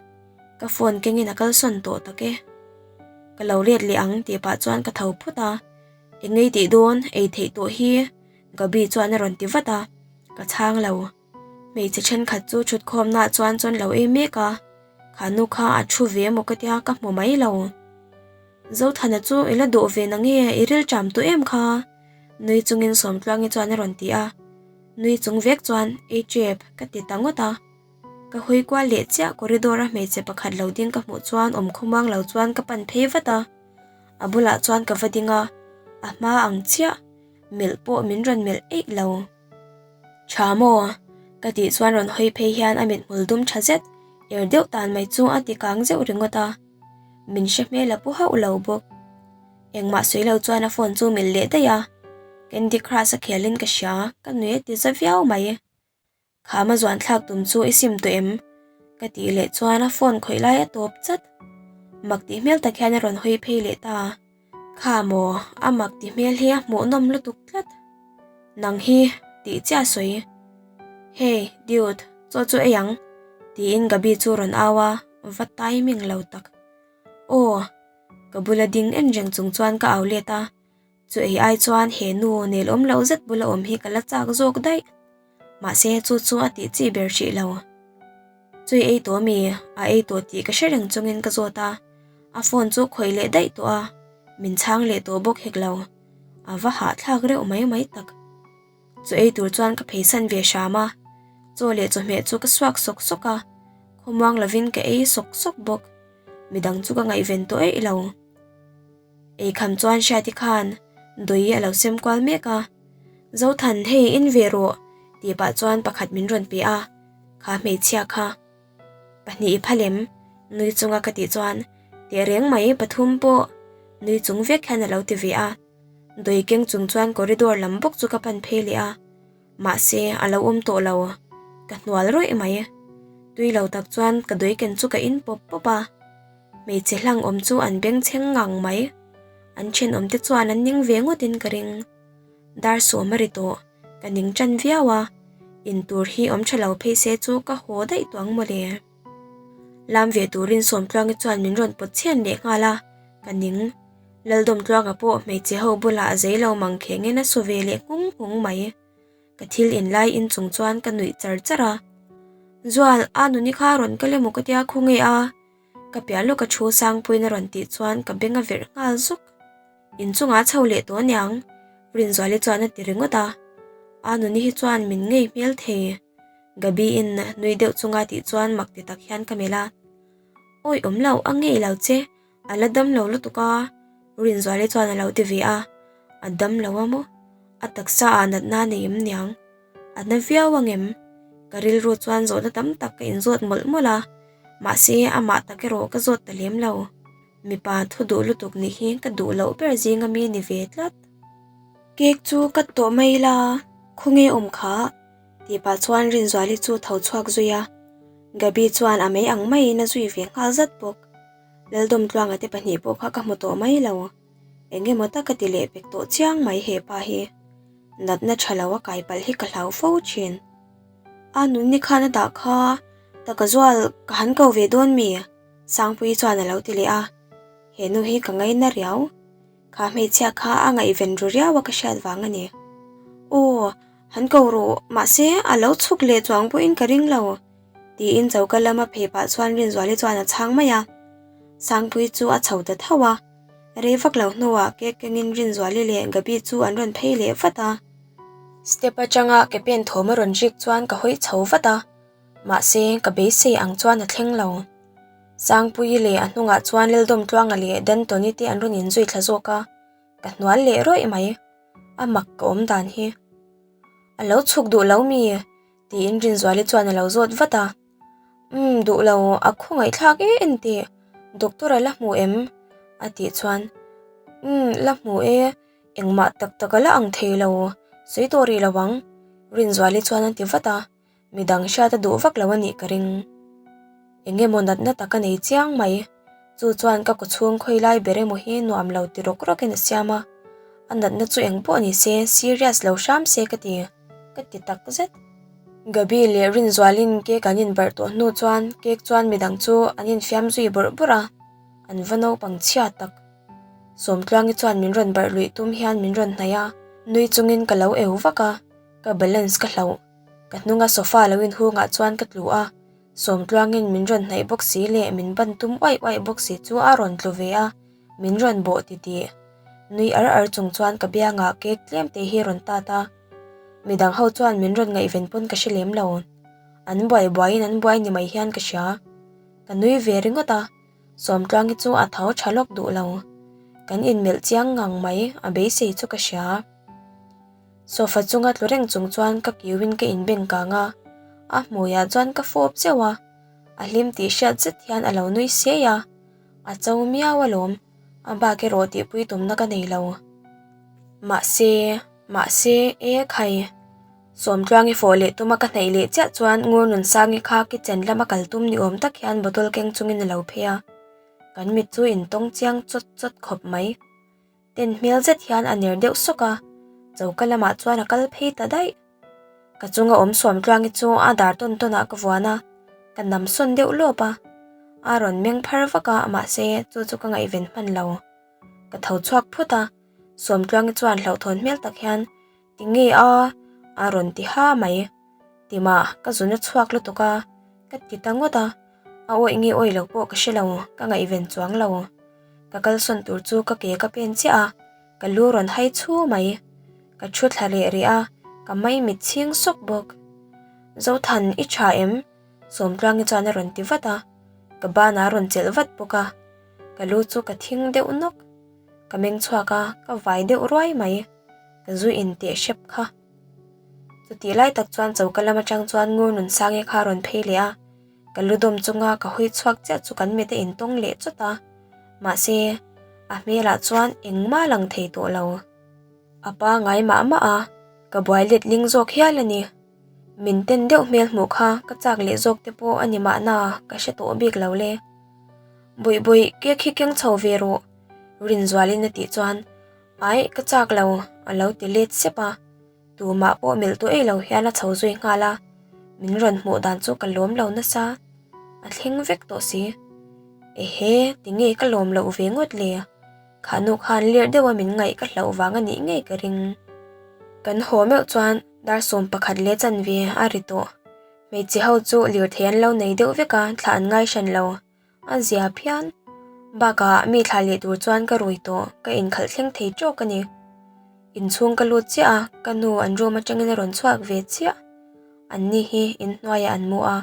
Ka phone kengin a kalsawn tawh tak e. Ka lo let leh ang tih pah chuan ka tho phut a. Engei tih dawn, ei theih tawh hi, Gabi chuan a rawn ti vat a. Ka chhang lo. Hmeichhe thenkhat chu thutkhawmnaah chuan chuan lo ei mek a, kha nu kha a thu ve emaw ka tia ka hmu mai lo. Zothana chu i la duh ve na nge i rilṭam tawh em kha? Nui chungin Sawmtluangi chuan a rawn ti a, nui chung vek chuan ei ṭep ka ti ta ngawt a. Ka hawi kual leh chiah corridor a hmeichhe pakhat lo ding ka hmuh chuan awm khawmuang lo chuan ka pan phei vat a, a bulah chuan ka va ding a, a hma ang chiah melh pawh min rawn melh eih lo. Tha maw? Ka tih chuan rawn hawi phei hian a mithmul dum tha zet er deuh tan mai chu a ti kang zeuh ringawt a, min hre hmel a pu hauh lo bawk. Engmah sawi lo chuan a phone chu milh leh daih a, Candy Crush a khel in ka hria, ka nui a ti za viau mai. Khama zuan thlak tum chu i sim tawh em? Ka tih leh chuan a phone khawih lai a tawp chat. Mak tih hmel tak hian a rawn hawi phei leh ta. Kha maw, a mak ti hmel hi a hmuhnawm lutuk tlat. Nang hi, tih chiah sawi. Hey, dude, chaw chu ei ang, tiin Gabi chu rawn au a, va timing lo tak. Aw, ka bula ding en reng chung chuan ka au let a, Chu ei ai chuan he nu nel awm loh zet bula awm hi ka la chak zawk daih. Mahse chu chu a tih chi ber hrih lo. Chui ei tawh mi? A ei tawh tih ka hre reng chungin ka zawt a. A phone chu khawih leh daih tawh a, min chhang leh tawh bawk hek lo. A va hahthlak reuh mai mai tak. Chu ei tur chuan ka pheisan ve hram a, chaw leh chawhmeh chu ka suak sawk sawk a, khawmuang lovin ka ei sawk sawk bawk. Midang chu ka ngaihven tawh eih lo. Eikham chuan Hriati khan Dawii a lo sem kual mek a, Zothan hei in ve rawh tih pah chuan pakhat min rawn pe a, kha hmeichhia kha pahnih i phalem nui chunga ka tih chuan tehreng mai pathum pawh nui chung vek hian a lo ti ve a, Dawii keng chung chuan corridor lam bawk chu ka pan phei leh a. Mahse, a lo awm tawh lo. Ka hnual rawih mai. Tui lo tak chuan ka dawiken chu ka in pawp pawp a. Hmeichhe hlang awm chu an bengchheng ngang mai. An thenawm te chuan an ning ve ngawtin ka ring. Dar sawm a ri tawh. Ka ning tan viau a. In tur hi awm tha lo phei se chu ka haw daih tawh ang mawle. Lam ve turin Sawmtluangi chuan min rawn pawt chhian leh nghal a, ka ning. Laldawmtluanga pawh hmeichhe ho bulah a zei lo mang khengin a su ve leh nghung nghung mai. Ka thil in lai in chung chuan ka nuih char char a. Zual, a nuni kha rawn kal emaw ka tia khaw nge a? Ka piah lawk a thu Sangpuiin a rawn tih chuan ka beng a verh nghal zuk. Inchungah a chho leh tawh aniang, Rinzuali chuan a ti ringawt a. A nuni hi chuan min ngei hmel thei. Gabi-in nui deuh chunga tih chuan mak ti tak hian ka melh a. Awi awm lo, a ngei lo che, a la dam lo lutuk a, Rinzuali chuan a lo ti ve a. A dam lo a maw? A taksa ah natna a nei em niang? A na viau angem? Ka rilru chuan zawhna tam tak ka inzawt mawlh mawlh a, mahse amah tak erawh ka zawt ta lem lo. Mipa thu duh lutuk nih hi ka duh loh ber zinga mi ni ve tlat. Cake chu ka tawh mai la, khawnge awm kha? Tih pah chuan Rinzuali chu tho chhuak zui a, Gabi chuan a mei ang maiin a zui ve nghal zat bawk. Laldawmtluanga te pahnih pawh kha ka hmu tawh mai lo. Eng emaw tak ka ti leh pek tawh chiang mai he pa hi. Natna tha lo a kai palh hi ka hlau fo thin. A nunni khan a dah kha, taka zual ka han ko ve dawn mi? Sangpuii chuan a lo ti leh a, he nu hi ka ngaina riau. Kha hmeichhia kha a ngaihven ru riau a ka hriat vang a ni. Aw, han ko rawh, mahse a lo chhuk leh chuang pawhin ka ring lo, tiin choka lama phei pah chuan Rinzuali chuan a chhang mai a. Sangpuii chu a chho ta tho a, rei vak lo hnuah cake kengin Rinzuali leh Gabi chu an rawn phei leh vat a. Step atanga ke pen thawm a rawn rik chuan ka hawi chho vat a, mahse ka beisei ang chuan a thleng lo. Sangpuii leh a hnungah chuan Laldawmtluanga leh Dantoni te an rawn inzui thla zawk a, ka hnual leh rawih mai. A mak ka awm dan hi. A lo chhuk duh lo mi? tiin Rinzuali chuan a lo zawt vat a. Umm duh lo, a khawngaihthlak e entih, doctor a la hmu em? a tih chuan Umm la hmu e, engmah tak tak a la ang thei lo, sawi tawh rih lo ang Rinzuali chuan a ti vat a, midang hriat a duh vak lo a nih ka ring. Eng emaw natna tak a nei chiang mai. Chu chuan ka kawchhung khawi lai ber emaw hi nuam lo ti rawk rawkin a siam a, a natna chu eng pawh ni se serious lo hram se ka ti, ka ti tak zet. Gabi leh Rinzualin cake an inbarh tawh hnu chuan cake chuan midang chu an infiam zui bawrh bawrh a, an va naupang chhia tak. Sawmtluangi chuan min rawn barh luih tum hian min rawn hnaih a, nui chungin ka lo eu vak a, ka balance ka hlauh. Ka hnunga sofa lo inhungah chuan ka tlu a, Sawmtluangin min rawn hnaih bawk si leh min ban tum uaih uaih bawk si chu a rawn tlu ve a, min rawn bawh titih. Nui ar ar chung chuan ka biangah cake tlem te hi rawn tat a. Midang ho chuan min rawn ngaihven pawn ka hre lem lo. An buai buaiin an buai ni mai hian ka hria. Ka nui ve ringawt a, Sawmtluangi chu a tho tha lawk duh lo. Kan inmelh chiang ngang mai a beisei chu ka hria. Sofa chunga tlu reng chung chuan ka kiuin ka inbeng kang a, a hmuiah chuan ka fawp zeuh a, a hlim tih hriat zet hian a lo nui siai a, a cho miau alawm, a bak erawh tihpui tumna ka nei lo. Mahse, mahse, e khai, Sawmtluangi fawh leh tuma ka hnaih leh chiah chuan Ngurnunsangi kha kitchen lama kal tum ni awm tak hian bottle keng chungin a lo phei a, kan mit chu intawng chiang chawt chawt khawp mai. Ten hmel zet hian a ner deuh sawk a, choka lamah chuan a kal phei ta daih. Ka chunga awm suam tluangi chu a dar tawn tawn ah ka vuan a, ka nam sawn deuh lawp a. A rawn meng phar vak a, mahse chu chu ka ngaihven hman lo. Ka tho chhuak phut a, suam tluangi chuan hlauhthawn hmel tak hian Ti nge a? a rawn ti ha mai. Timah ka zun a chhuak lutuk a, ka ti ta ngawt a. A awih nge awih lo pawh ka hre lo, ka ngaihven chuang lo. Ka kalsawn tur chu ka ke ka pen chiah a, ka lu rawn hai chhu mai. Ka thu thla reh reh a, ka maimit chhing sawk bawk. Zothan, i tha em? Sawmtluangi chuan a rawn ti vat a, ka banah a rawn chelh vat bawk a. Ka lu chu ka thing deuh nawk. Ka meng chhuak a, ka vai deuh ruai mai. Ka zu in teh hrep kha. Chutih lai tak chuan choka lam atang chuan Ngur Nunsangi kha a rawn phei leh a, ka lu dawm chunga ka hawi chhuak chiah chu kan mit a intawng leh chawt a, mahse a hmelah chuan engmah a lang thei tawh lo. A pangai mah mah a, ka buai let ling zawk hial a ni. Min ten deuh hmel hmuh kha ka chak leh zawk te pawh a ni mahna ka hre tawh bik lo le. Buih buih cake hi keng chho ve rawh Rinzualin a tih chuan Aih ka chak lo a lo ti let sep a. Tumah pawh melh tawh ei lo hian a chho zui nghal a, min rawn hmuh dan chu ka lawm lo nasa, a thleng vek tawh si. Ehe, tinge ka lawm loh ve ngawt le? Khahnu khan lerh deuha min ngaih ka hlauh vang a nih ngei ka ring. Kan haw meuh chuan dar 11 leh chanve a ri tawh. Hmeichhe ho chu lirthei an lo nei deuh vek a, thlah an ngai hran lo. A zia phian. Bakah mi thlah leh tur chuan ka rui tawh, ka inkhalh thleng thei tawk a ni. Inchhung ka lut chiah a, ka nu an room atangin a rawn chhuak ve chiah. An ni hi inhnuaiah an mu a.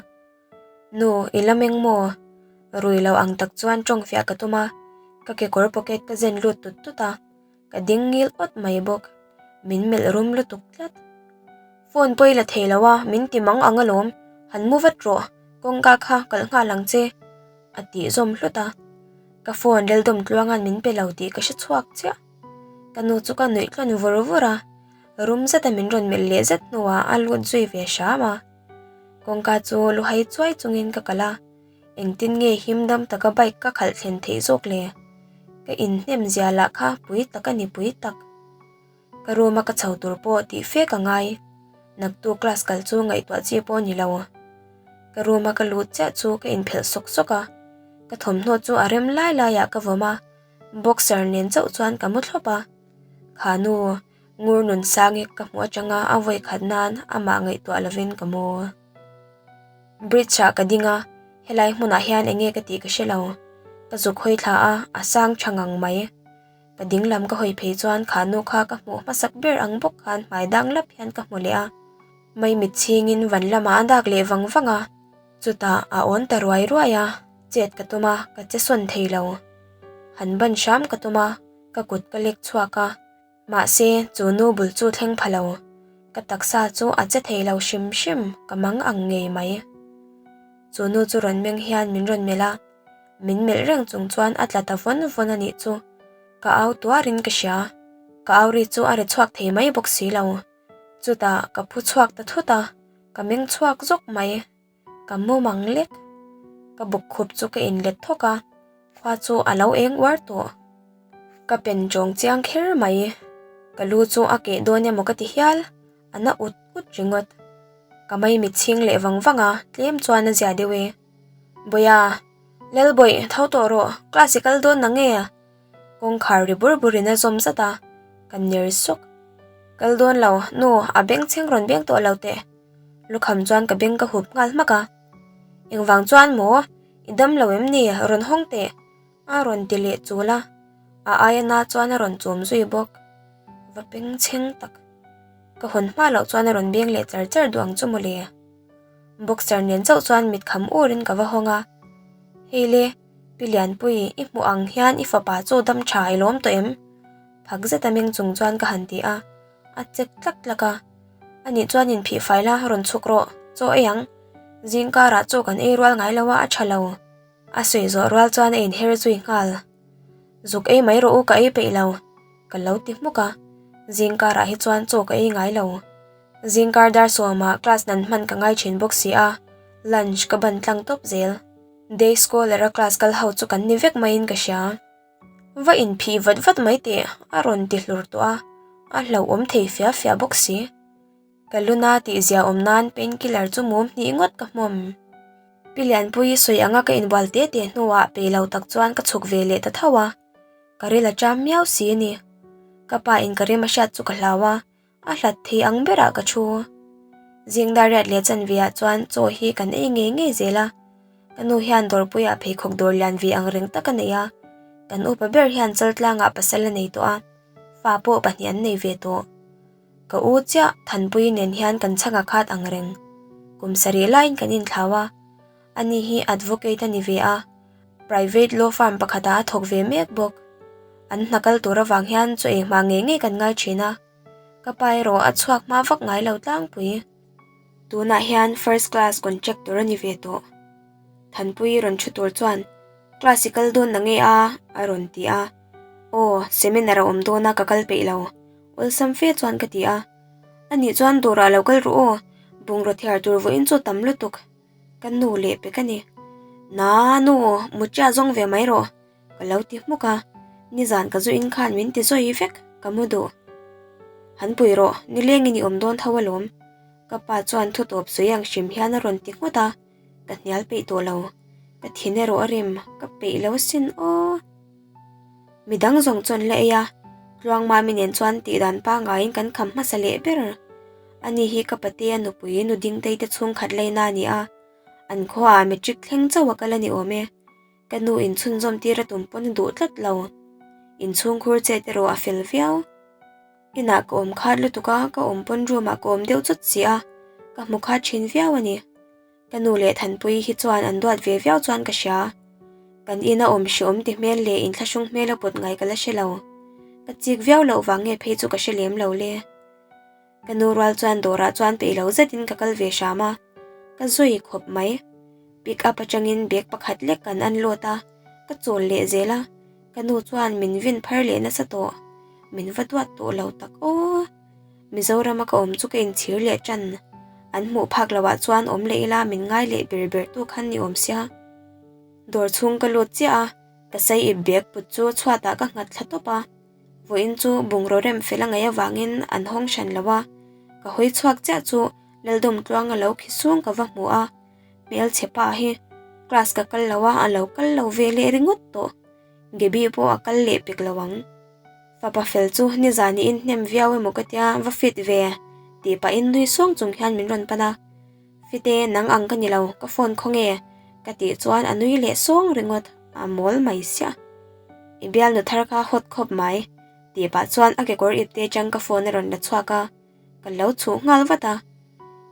Nu, i la meng maw? Rui lo ang tak chuan tawng fiah ka tum a, ka kekawr pocket ka zen lut tut tut a. Ka ding ngil awt mai bawk. Min melh rum lutuk tlat. Phone pawh i la thei lo a, min ti mang ang alawm. Han mu vat rawh, kawngka kha kalh nghal ang che, a tih zawm hlut a. Ka phone Laldawm Tluanga'n min pe lo tih ka hre chhuak chiah. Ka nu chu ka nuih tlawn vur vur a, rum zeta min rawn melh leh zet hnuah a lut zui ve hram a. Kawngka chu lu hai chuai chungin ka kalh a. Engtin nge him dam taka bike ka khalh thlen theih zawk le? Ka inhnem zia lah kha pui tak a ni pui tak. Ka room a ka chho tur pawh tih fe ka ngai. Naktu class kal chu ngaihtuah chi pawh ni lo. Ka room a ka lut chiah chu ka inphelh sawk sawk a. Ka thawmhnaw chu a rem lai laiah ka vawm a, boxer nen chauh chuan ka mu thlawp a. Kha nu, ngur nun sangi ka hmuh atanga a vawi khat nan amah ngaihtuah lovin ka mu. Bridge ah ka ding a, helai hmunah hian eng nge ka tih ka hre lo. Ka zuk hawi thla a, a sang tha ngang mai. Ka ding lam ka hawi phei chuan kha nu kha ka hmuh hmasak ber ang bawk khan hmai dang lap hian ka hmu leh a. Maimit chhingin van lamah a dak leh vang vang a. Chutah a awn ta ruai ruai a, chet ka tum a, ka che sawn thei lo. Han ban hram ka tum a, ka kut ka lek chhuak a. Mahse, chu nu bul chu thleng pha lo. Ka taksa chu a che thei lo hrim hrim, ka mang ang ngei mai. Chu nu chu rawn meng hian min rawn melh a, min melh reng chung chuan a tla ta vawn vawn a nih chu. Ka au tuarin ka hria, ka au ri chu a ri chhuak thei mai bawk si lo. Chutah ka phu chhuak ta thut a, ka meng chhuak zawk mai. Ka mu mang lek. Ka buk khup chu ka inlet thawk a, khua chu a lo eng uar tawh. Ka pen tawng chiang kher mai. Ka lu chu a keh dawn emaw ka ti hial, a na ut ut ringawt. Ka maimit chhing leh vang vang a, tlem chuan a zia deuh e. Bawia, Lalbawih, tho tawh rawh, class i kal dawn na nge? Kawngkhar ri bur burin a zawm zat a, ka ner sawk. Kal dawn lo, nu, a bengchheng rawn beng tawh lo teh. Lukham chuan ka beng ka hup nghal hmak a. Engvang chuan maw? I dam lo em ni? Rawn hawng teh. A rawn ti leh chul a, a aia na chuan a rawn chum zui bawk. Va bengchheng tak. Ka hawn hma loh chuan a rawn beng leh char char duh ang chu mawle. Boxer nen chauh chuan mit kham urin ka va hawng a. Hei le. Pi Lianpui, i hmuh ang hian i fapa chu dam tha i lawm tawh em? Phak zeta meng chung chuan ka han ti a, a chek tlak tlak a. Anih chuan inphih fai la, rawn chhuk rawh, chaw ei ang. Zing karah chaw kan ei rual ngai lo a, a tha lo. A sawi zawh rual chuan a inher zui nghal. Zuk ei mai rawh u, ka ei peih lo, ka lo ti hmuk a. Zing karah hi chuan chaw ka ei ngai lo. Zingkar dar sawmah class nan hman ka ngai thin bawk si a, lunch ka ban tlang tawp zel. Day scholar a class kal ho chu kan ni vek maiin ka hria. Va inphih vat vat mai teh a rawn ti hlur tawh a, a hlauhawm thei fia fia bawk si. Ka luna tih zia awm nan pain killer chu mum hnih ngawt ka hmawm. Pi Lianpuii sawi anga ka inbual te te hnuah pei lo tak chuan ka chhuk ve leh ta tho a, ka ril a ṭam miau si a ni. Ka pa in ka rim a hriat chu ka hlau a, A hlat thei ang berah ka thu. Zing dar riat leh chanve ah chuan chaw hi kan ei ngei ngei zel a. Ka nu hian dawrpuiah pheikhawk dawr lian ve ang reng tak a nei a. Kan upa ber hian chaltlangah pasal a nei tawh a, fa pawh pahnih an nei ve tawh. Ka u chiah Thanpui nen hian kan chhang a khat ang reng. Kum sarih laiin kan inthlau a. Ani hi advocate a ni ve a, private law firm pakhatah a thawk ve mek bawk. An hna kal tur avang hian chaw ei hma ngei ngei kan ngai thin a. Ka pa erawh a chhuak hma vak ngai lo tlangpui. Tunah hian first class contractor a ni ve tawh. Thanpui rawn thu tur chuan class i kal dawn na nge a? a rawn ti a. Aw, seminar a awm dawn a ka kal peih lo. Awlsam fe chuan ka ti a. Anih chuan dawrah lo kal rawh aw, bungraw thiar tur vawiin chu tam lutuk. Ka nu leh pek a ni. Na nu, mutria zawng ve mai rawh, ka lo ti hmuk a. Nizan ka zu in khan min ti zawi vek, ka mu duh. Han pui rawh, nilengin i awm dawn tho alawm. Ka pa chuan thu tawp sawi ang hrim hian a rawn ti nghut a, ka hnial peih tawh lo. Ka thin erawh a rim, ka peih lo asin aw. Midang zawng chuan la ei a, Tluangmami nen chuan tihdan pangaiin kan kham hmasa leh ber. Ani hi ka patea nupui nu Dingtei te chhungkhat laina a ni a, an khuaah matric thleng chauh a kal a ni awm e. Ka nu inchhunzawm tir a tum pawn a duh tlat lo. Inchhungkhur chet erawh a fel viau. Inah ka awm khat lutuk a, ka awm pawn room ah ka awm deuh chawt si a, ka hmu khat thin viau a ni. Ka nu leh Thanpuii hi chuan an duat ve viau chuan ka hria. Kan ina awm hreawm ti hmel leh inthlahrung hmel a pawt ngai ka la hre lo. Ka chik viau loh vang nge phei chu ka hre lem lo le. Ka nu rual chuan dawrah chuan peih lo zetin ka kal ve hram a, ka zui khawp mai. Pick up atangin bag pakhat lek kan unload a, ka chawl leh zel a, ka nu chuan min vin phar leh nasa tawh. Min va duat tawh lo tak aw. Mizorama ka awm chu ka inchhir leh tan. An hmuh phak loh ah chuan awm leh ila min ngai leh ber ber tu khan ni awm sia. Dawr chhung ka lut chiah a, ka sai ip bag put chu chhuatah ka nghat thla tawp a. Vawiin chu bungraw rem fel a ngaih avangin an hawng hran lo a, ka hawi chhuak chiah chu Laldawmtluang a lo khi sung ka va hmu a, hmelchhe pa hi class ka kal lo a, a lo kal lo ve leh ringawt tawh. Gaby pawh a kal leh pek lo ang. Fapa fel chu nizan i inhnem viau emaw ka tia va fit ve tih pahin nui sawng chung hian min rawn pan a. Fite nang ang ka ni lo, ka phone khaw nge? Ka tih chuan a nui leh sawng ringawt, a mawl mai siah. I bialnu thar kha hot khawp mai, tih pah chuan a kekawr ipte atang ka phone a rawn la chhuak a, ka lo chhuh nghal vat a.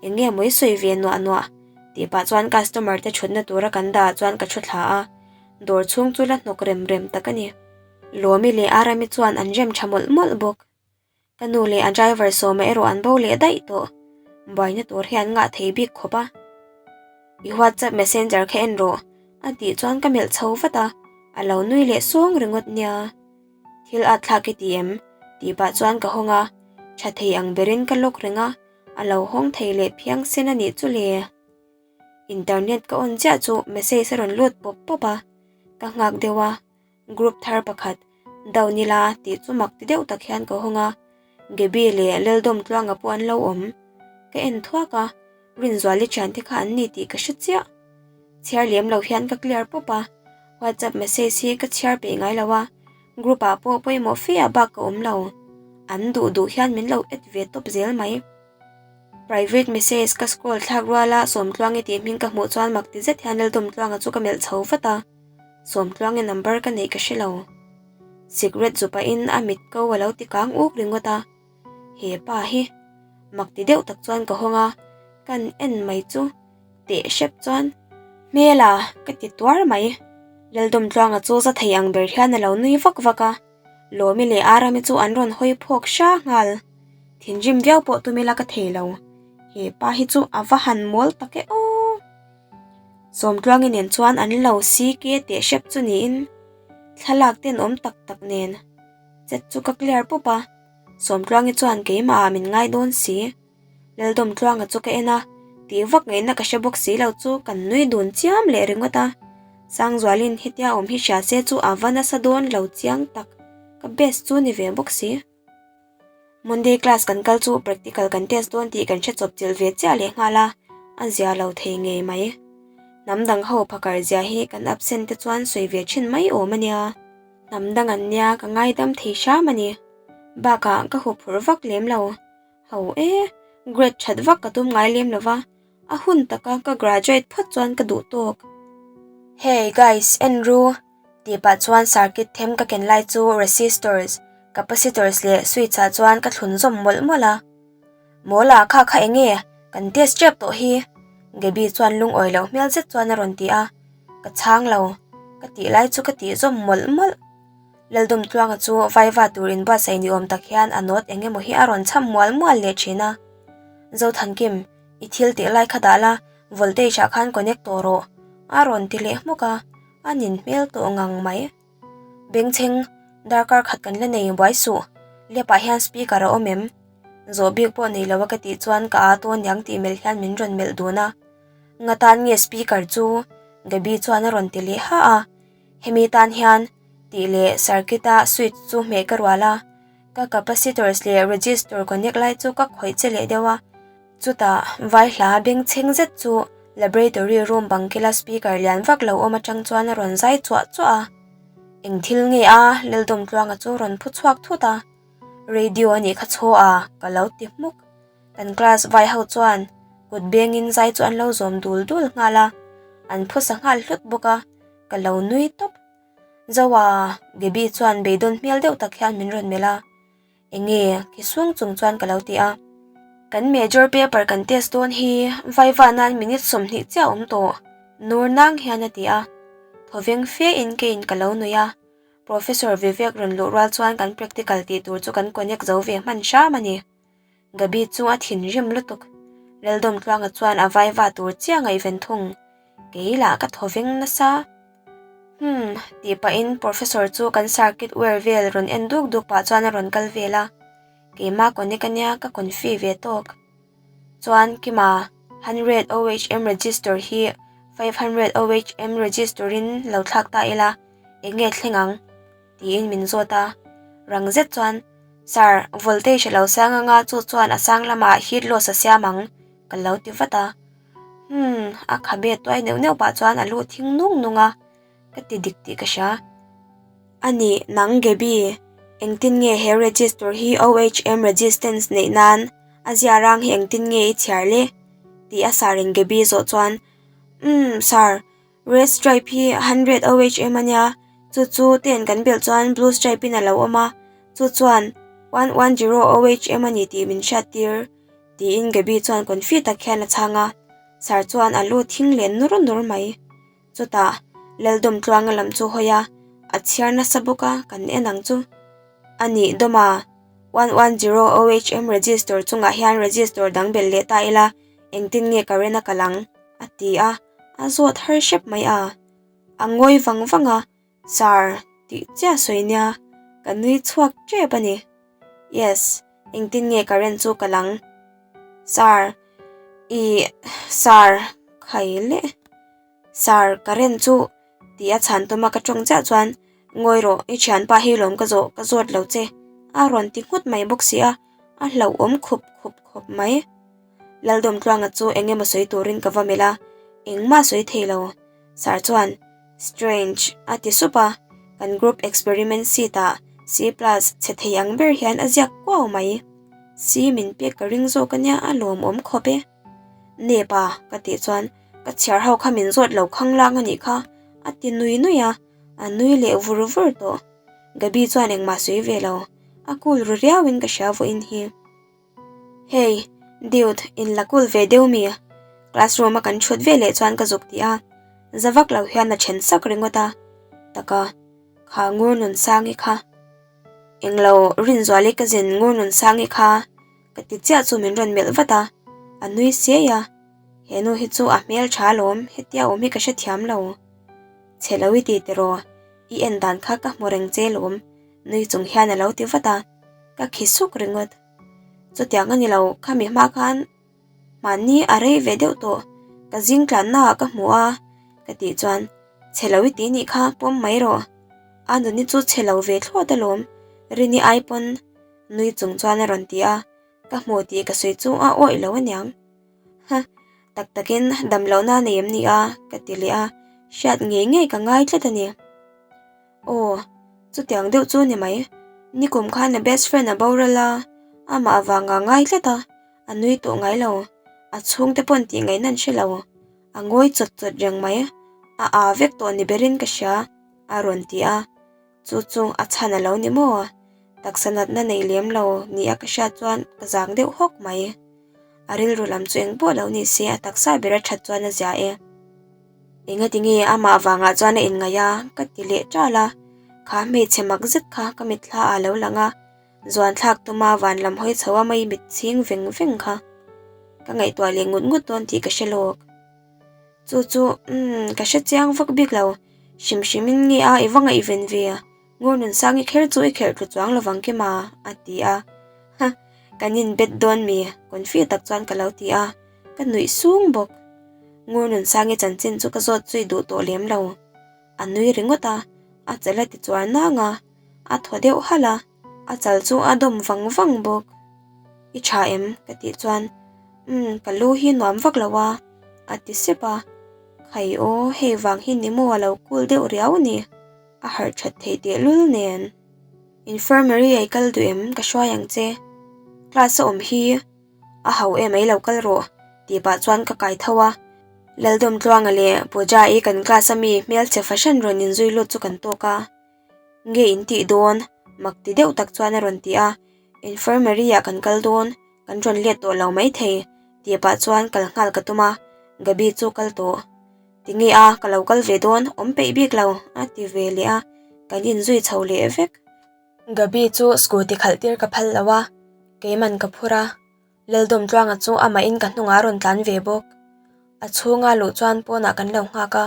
Eng nge maw i sawi ve nuah nuah? tih pah chuan customer te thutna tura kan dah ah chuan ka thu thla a, dawr chhung chu la hnawk rem rem tak a ni. Lawmi leh Arami chuan an rem tha mawlh mawlh bawk. Ka nu leh a driver sawma erawh an bo leh daih tawh. Buaina tur hi an ngah thei bik khawp a. I WhatsApp messenger kha en rawh a tih chuan ka melh chho vat a, a lo nui leh sawng ringawt nia. Thil at thlak i ti em? tih pah chuan ka hawng a, tha thei ang berin ka lawk reng a, a lo hawng thei leh phiang sen a nih chu le. Internet ka on chiah chu message a rawn lut pawp pawp a, ka nghak deuh a, Group thar pakhat, Down ila tih chu mak ti deuh tak hian ka hawng a, Gaby leh Laldawm Tluanga pawh an lo awm. Ka en thuak a, Rinzuali thiante kha an ni tih ka hre chiah. Chhiar lem lo hian ka clear pawp a, WhatsApp message hi ka chhiar peih ngai lo a, group ah pawh pawimawh fe ah bak ka awm lo. An duh duh hian min lo add ve tawp zel mai. Private message ka scroll thlak ruala Sawmtluangi tih hming ka hmuh chuan mak ti zet hian Laldawm Tluanga chu ka melh chho vat a. Sawmtluangi number ka neih ka hre lo. Cigarette zu pahin a mit ko a lo ti kang uk ringawt a. He pa hi mak ti deuh tak chuan ka hawng a, kan en mai chu teh hrep chuan hmel a ka ti tuar mai. Laldawmtluanga chu za thei ang ber hian a lo nui vak vak a, Lawmi leh Arami chu an rawn hawi phawk hra nghal. Thinrim viau pawh tum ila ka thei lo. He pa hi chu a va han mawl tak e aw. Sawmtluangi nen chuan an lo CK teh hrep chu niin thlalak tenawm tak tak nen chet chu ka clear pawp a, Sawmtluangi chuan keimah ah min ngai dawn si. Laldawmtluanga chu ka en a, tih vak ngaihna ka hre bawk si lo chu kan nui dun chiam leh ringawt a, Sangzualin hetia awm hi hria se chu a va nasa dawn lo chiang tak, ka best chu ni ve bawk si. Monday class kan kal chu practical kan test dawn tih kan hre chawp chilh ve chiah leh nghal a, a zia lo thei ngei mai. Hnam dang ho phakar zia hi kan absent te chuan sawi ve thin mai awm a nia. Hnam dang an nia ka ngaidam thei hram a ni. Bakah ka huphurh vak lem lo. Ho e, grade that vak ka tum ngai lem lo va, a hun taka ka graduate phawt chuan ka duh tawk. Hey guys, en ru! Tih pah chuan circuit them ka ken lai chu resistors, capacitors leh switch ah chuan ka thlun zawm mawlh mawlh a. Mawla kha kha eng nge? Kan test tep tawh hi! Gaby chuan lungawi loh hmel zet chuan a rawn ti a, ka chhang lo. Ka tih lai chu ka tih zawm mawlh mawlh. Laldawmtluanga chu vaiva tur inbuatsaih ni awm tak hian a note eng emaw hi a rawn chham mual mual leh thin a. Zothankim, i thil tih lai kha dah la, voltage ah khan connect tawh rawh, a rawn ti leh hmuk a. A nin hmel tawh ngang mai. Bengchheng, darkar khat kan la nei buai suh. Lep ah hian speaker a awm em? Zawh bik pawh nei lo a ka tih chuan ka aa tawn niang tih melh hian min rawn melh dun a. Nga tan nge speaker chu? Gaby chuan a rawn ti leh ha a. Hemi tan hian tih leh circuit a switch chu hmeh ka rual a. Ka capacitors leh register connect lai chu ka khawih che leh deuh a. Chutah vai hla bengchheng zet chu laboratory room bang kila speaker lian vak lo awm atang chuan a rawn zai chuah chuah a. Eng thil nge a Laldawmtluanga chu rawn phu chhuak thut a, Radio a nih kha chhaw a ka lo ti hmuk. Kan class vai ho chuan kut bengin zai chu an lo zawm dul dul nghal a, an phusa nghal hlut bawk a, ka lo nui tawp. Zoa, Gaby chuan beidawn hmel deuh tak hian min rawn melh a. Enge? Khi sung chung chuan ka lo ti a. Kan major paper kan test dawn hi vaiva nan minute 20 chiah awm tawh, Nur nang hian a ti a. Thawveng fe in keiin ka lo nui a. Professor Vivek rawn luh rual chuan kan practical tih tur chu kan connect zo ve hman hram a ni. Gabi chu a thinrim lutuk. Laldawmtluanga chuan a vaiva tur chiah ngaihven thung. Kei lah ka thawveng nasa. Hmm, tih pahin Professor chu kan circuit wear vel rawn en duk duk pah chuan a rawn kal vel a. Keimah connect ania ka confi ve tawk. Chuan Kima, 100 OHM register hi 500 OHM register in lo thlak ta ila, eng nge thleng ang? tiin min zawt a. Rang zet chuan, Sir, voltage a lo sang anga chu chuan a sang lamah heat loss a siam ang, ka lo ti vat a. Hmm, a khabe tuai neuh neuh pah chuan a lu thing nung nung a, ka ti dik tih ka hria. A nih, nang Gaby, engtin nge he register hi OHM resistance neih nan a zia rang hi engtin nge i chhiar le? Tih a sar in Gaby zawh chuan, Umm, sir, red stripe hi 100 OHM a nia. Chu chu ten kan belh chuan blue stripe in a lo awm a, chu chuan 110 OHM a ni tih min hriat tir, tiin Gabi chuan confi tak hian a chhang a. Sir chuan a lu thing leh nur nur mai. Chutah Laldawmtluanga lam chu hawi a, a chhiar nasa bawk a, kan en ang chu. A nih Dawma, 110 OHM register chungah hian register dang belh leh ta ila, engtin nge current a kal ang? a ti a, a zawt har hrep mai a. A ngawi vang vang a, Sir, tih chiah sawi nia, ka nui chhuak tep a ni. Yes, engtin nge current chu kal ang? Sir, ih, sir, khai leh. Sir, current chu tih a chhan tuma ka tawng chiah chuan ngawi rawh, i thianpa hi lawm ka zawh, ka zawt lo che, a rawn ti nghut mai bawk si a, a hlauhawm khup khup khawp mai. Laldawmtluanga chu eng emaw sawi turin ka va melh a, engmah sawi thei lo. Sir chuan, Strange, a ti sup a, kan group experiment sheet ah C plus chhe thei ang ber hian a ziak kuau mai. C min pek ka ring zawk ania a lawmawm khawp e. Nep a, ka tih chuan ka chhiar ho kha min zawt lo khang lang a nih kha, a ti nui nui a, a nui leh vur vur tawh. Gabi chuan engmah sawi ve lo, a cool ru riauin ka hria vawiin hi. Hey, dude, in la cool ve deuh mi? Classroom a kan thut ve leh chuan ka zuk ti a, za vak lo hian a then sak ringawt a, taka kha ngur nun sangi kha. Englo Rinzuali ka zin ngur nun sangi kha ka ti chiah chu min rawn melh vat a, a nui siai a, he nu hi chu a hmel tha alawm hetia awm hi ka hrethiam lo. Chhe lo i ti tiraw, i en dan kha ka hmu reng che lawm. Nui chung hian a lo ti vat a, ka khi suk ringawt. Chutiang a ni lo, khami hma khan mahni a rei ve deuh tawh, ka zing tlanna ah ka hmu a, ka tih chuan chhe lo i ti nih kha pawm mai rawh. A nuni chu chhe lo ve thlawt alawm, Rini ai pawn nui chung chuan a rawn ti a, ka hmu tih ka sawi chu a awih lo aniang. Ha, tak takin dam lohna a nei em ni a? ka ti leh a, hriat ngei ngei ka ngai tlat a ni. Aw, chutiang deuh chu ni mai. Nikum khan a best friend a boral a, amah avanga ngai tlat a, a nui tawh ngai lo. A chhungte pawn tih ngaihna an hre lo. A ngawi chawt chawt reng mai. A aa vek tawh ni berin ka hria, a rawn ti a. Chu chu a chhan a lo ni maw? Taksa natna nei lem lo nia ka hriat chuan ka zang deuh hawk mai. A rilru lam chu eng pawh lo ni se a taksa ber a that chuan a zia e. Engati nge amah vangah chuan a inngaih a? ka ti leh ṭal a, kha hmeichhe mak zet kha ka mitthla ah lo lang a, zuan thlak tuma van lam hawi chho a mai mit chhing veng veng kha ka ngaihtuah leh ngut ngut dawn tih ka hre lawk. Chu chu umm ka hre chiang vak bik lo, hrim hrimin nge a i va ngaihven ve a? Ngurnunsangi kher chu i kherh tlu chuang lovang ke ma? a ti a, ha kan inbet dawn mi? Confi tak chuan ka lo ti a. Ka nuih sung bawk. Ngurnunsangi chanchin chu ka zawt zui duh tawh lem lo. A nui ringawt a, a chal a ti chuar nang a, a thaw deuh halh a, a chal chu a dawm vang vang bawk. I tha em? ka tih chuan, Umm, ka lu hi nuam vak lo a, a ti sep a. Khai aw, hei vang hi ni maw a lo cool deuh riau ni. A harh that theih tehlul nen. Infirmary a i kal duh em? Ka hruai ang che. Class a awm hi. A ho em ai lo kal rawh tih pah chuan ka kai tho a. Laldawmtluanga leh Pooja-i kan class a mi hmelchhe fahran rawn inzui lut chu kan tawk a. Nge in tih dawn? Mak ti deuh tak chuan a rawn ti a. Infirmary ah kan kal dawn, kan rawn let tawh lo maithei tih pah chuan kal nghal ka tum a, Gabi chu kal tawh. Tinge a, ka lo kal ve dawn, awm peih bik lo a ti ve leh a, kan inzui chho leh vek. Gabi chu scooty khalh tir ka phal lo a, keiman ka phur a, Laldawmtluanga chu amahin ka hnungah a rawn tlan ve bawk. A chhunga luh chuan pawnah kan lo nghak a,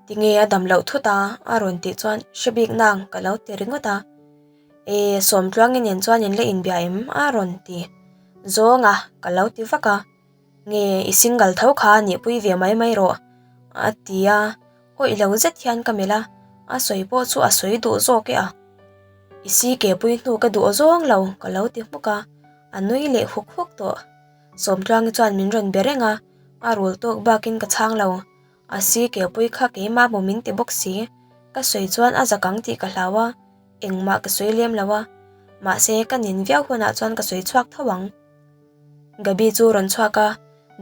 tinge a dam loh thut a a rawn tih chuan hre bik nang ka lo ti ringawt a. E Sawmtluangi nen chuan in la inbia em a rawn ti zawng a, ka lo ti vak a. Nge i single tho kha nihpui ve mai mai rawh a ti a, hawih lo zet hian ka melh a, a sawi pawh chu a sawi duh zawk e a. I si ke pui hnu ka duh zawng lo ka lo ti hmuk a, a nui leh huk huk tawh. Sawmtluangi chuan min rawn be reng a, a rul tawk bakin ka chhang lo. A si ke pui kha keimah maw min ti bawk si, ka sawi chuan a zak ang tih ka hlau a, engmah ka sawi lem lo a, mahse ka nin viau hunah chuan ka sawi chhuak tho ang. Gabi chu rawn chhuak a,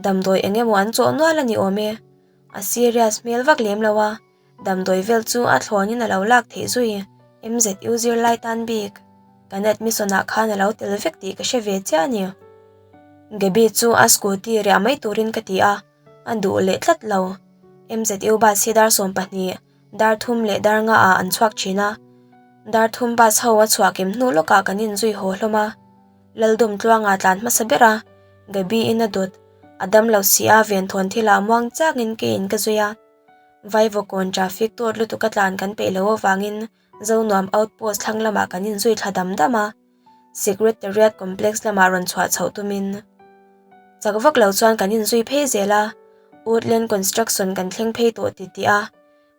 damdawi eng emaw an chawh nual a ni awm e. A serious hmel vak lem lo a. Damdawi vel chu a thlawnin a lo lak theih zui. MZU zirlai tan bik kan admission ah khan a lo tel vek tih ka hre ve chiah a ni. Gaby chu a scooty riah mai turin ka ti a, a duh leh tlat lo. MZU bus hi dar 12, dar thum leh dar nga ah an chhuak thin a. Dar thum bus ho a chhuah kim hnu lawkah kan inzui haw hlawm a. Laldum tluanga tlan hmasa ber a, Gaby in a dawt. A damlo si a, venthawn thilah muang changin keiin ka zui a. Vaivakawn traffic tawt lutuk a tlan kan peih loh avangin Zonuam outpost thlang lamah kan inzui thla dam dam a, Secretariat complex lamah rawn chhuah chhoh tumin chak vak lo chuan kan inzui phei zel a, Woodland construction kan thleng phei tawh ti tih a,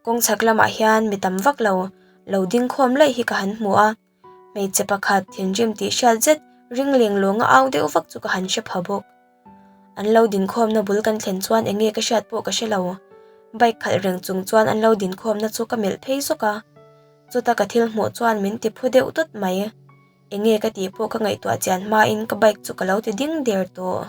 kawng chhak lamah hian mi tam vak lo lo ding khawm laih hi ka han hmu a, hmeichhe pakhat thinrim tih hriat zet ring leng lawnga au deuh vak chu ka han hre pha bawk. An lo dinkhawmna bul kan thlen chuan eng nge ka hriat pawh ka hre lo. Bike khalh reng chung chuan an lo dinkhawmna chu ka melh phei zawk a. Chuta ka thil hmuh chuan min ti phu deuh dawt mai. Eng nge ka tih pawh ka ngaihtuah chian hmain ka bike chu ka lo ti ding der tawh.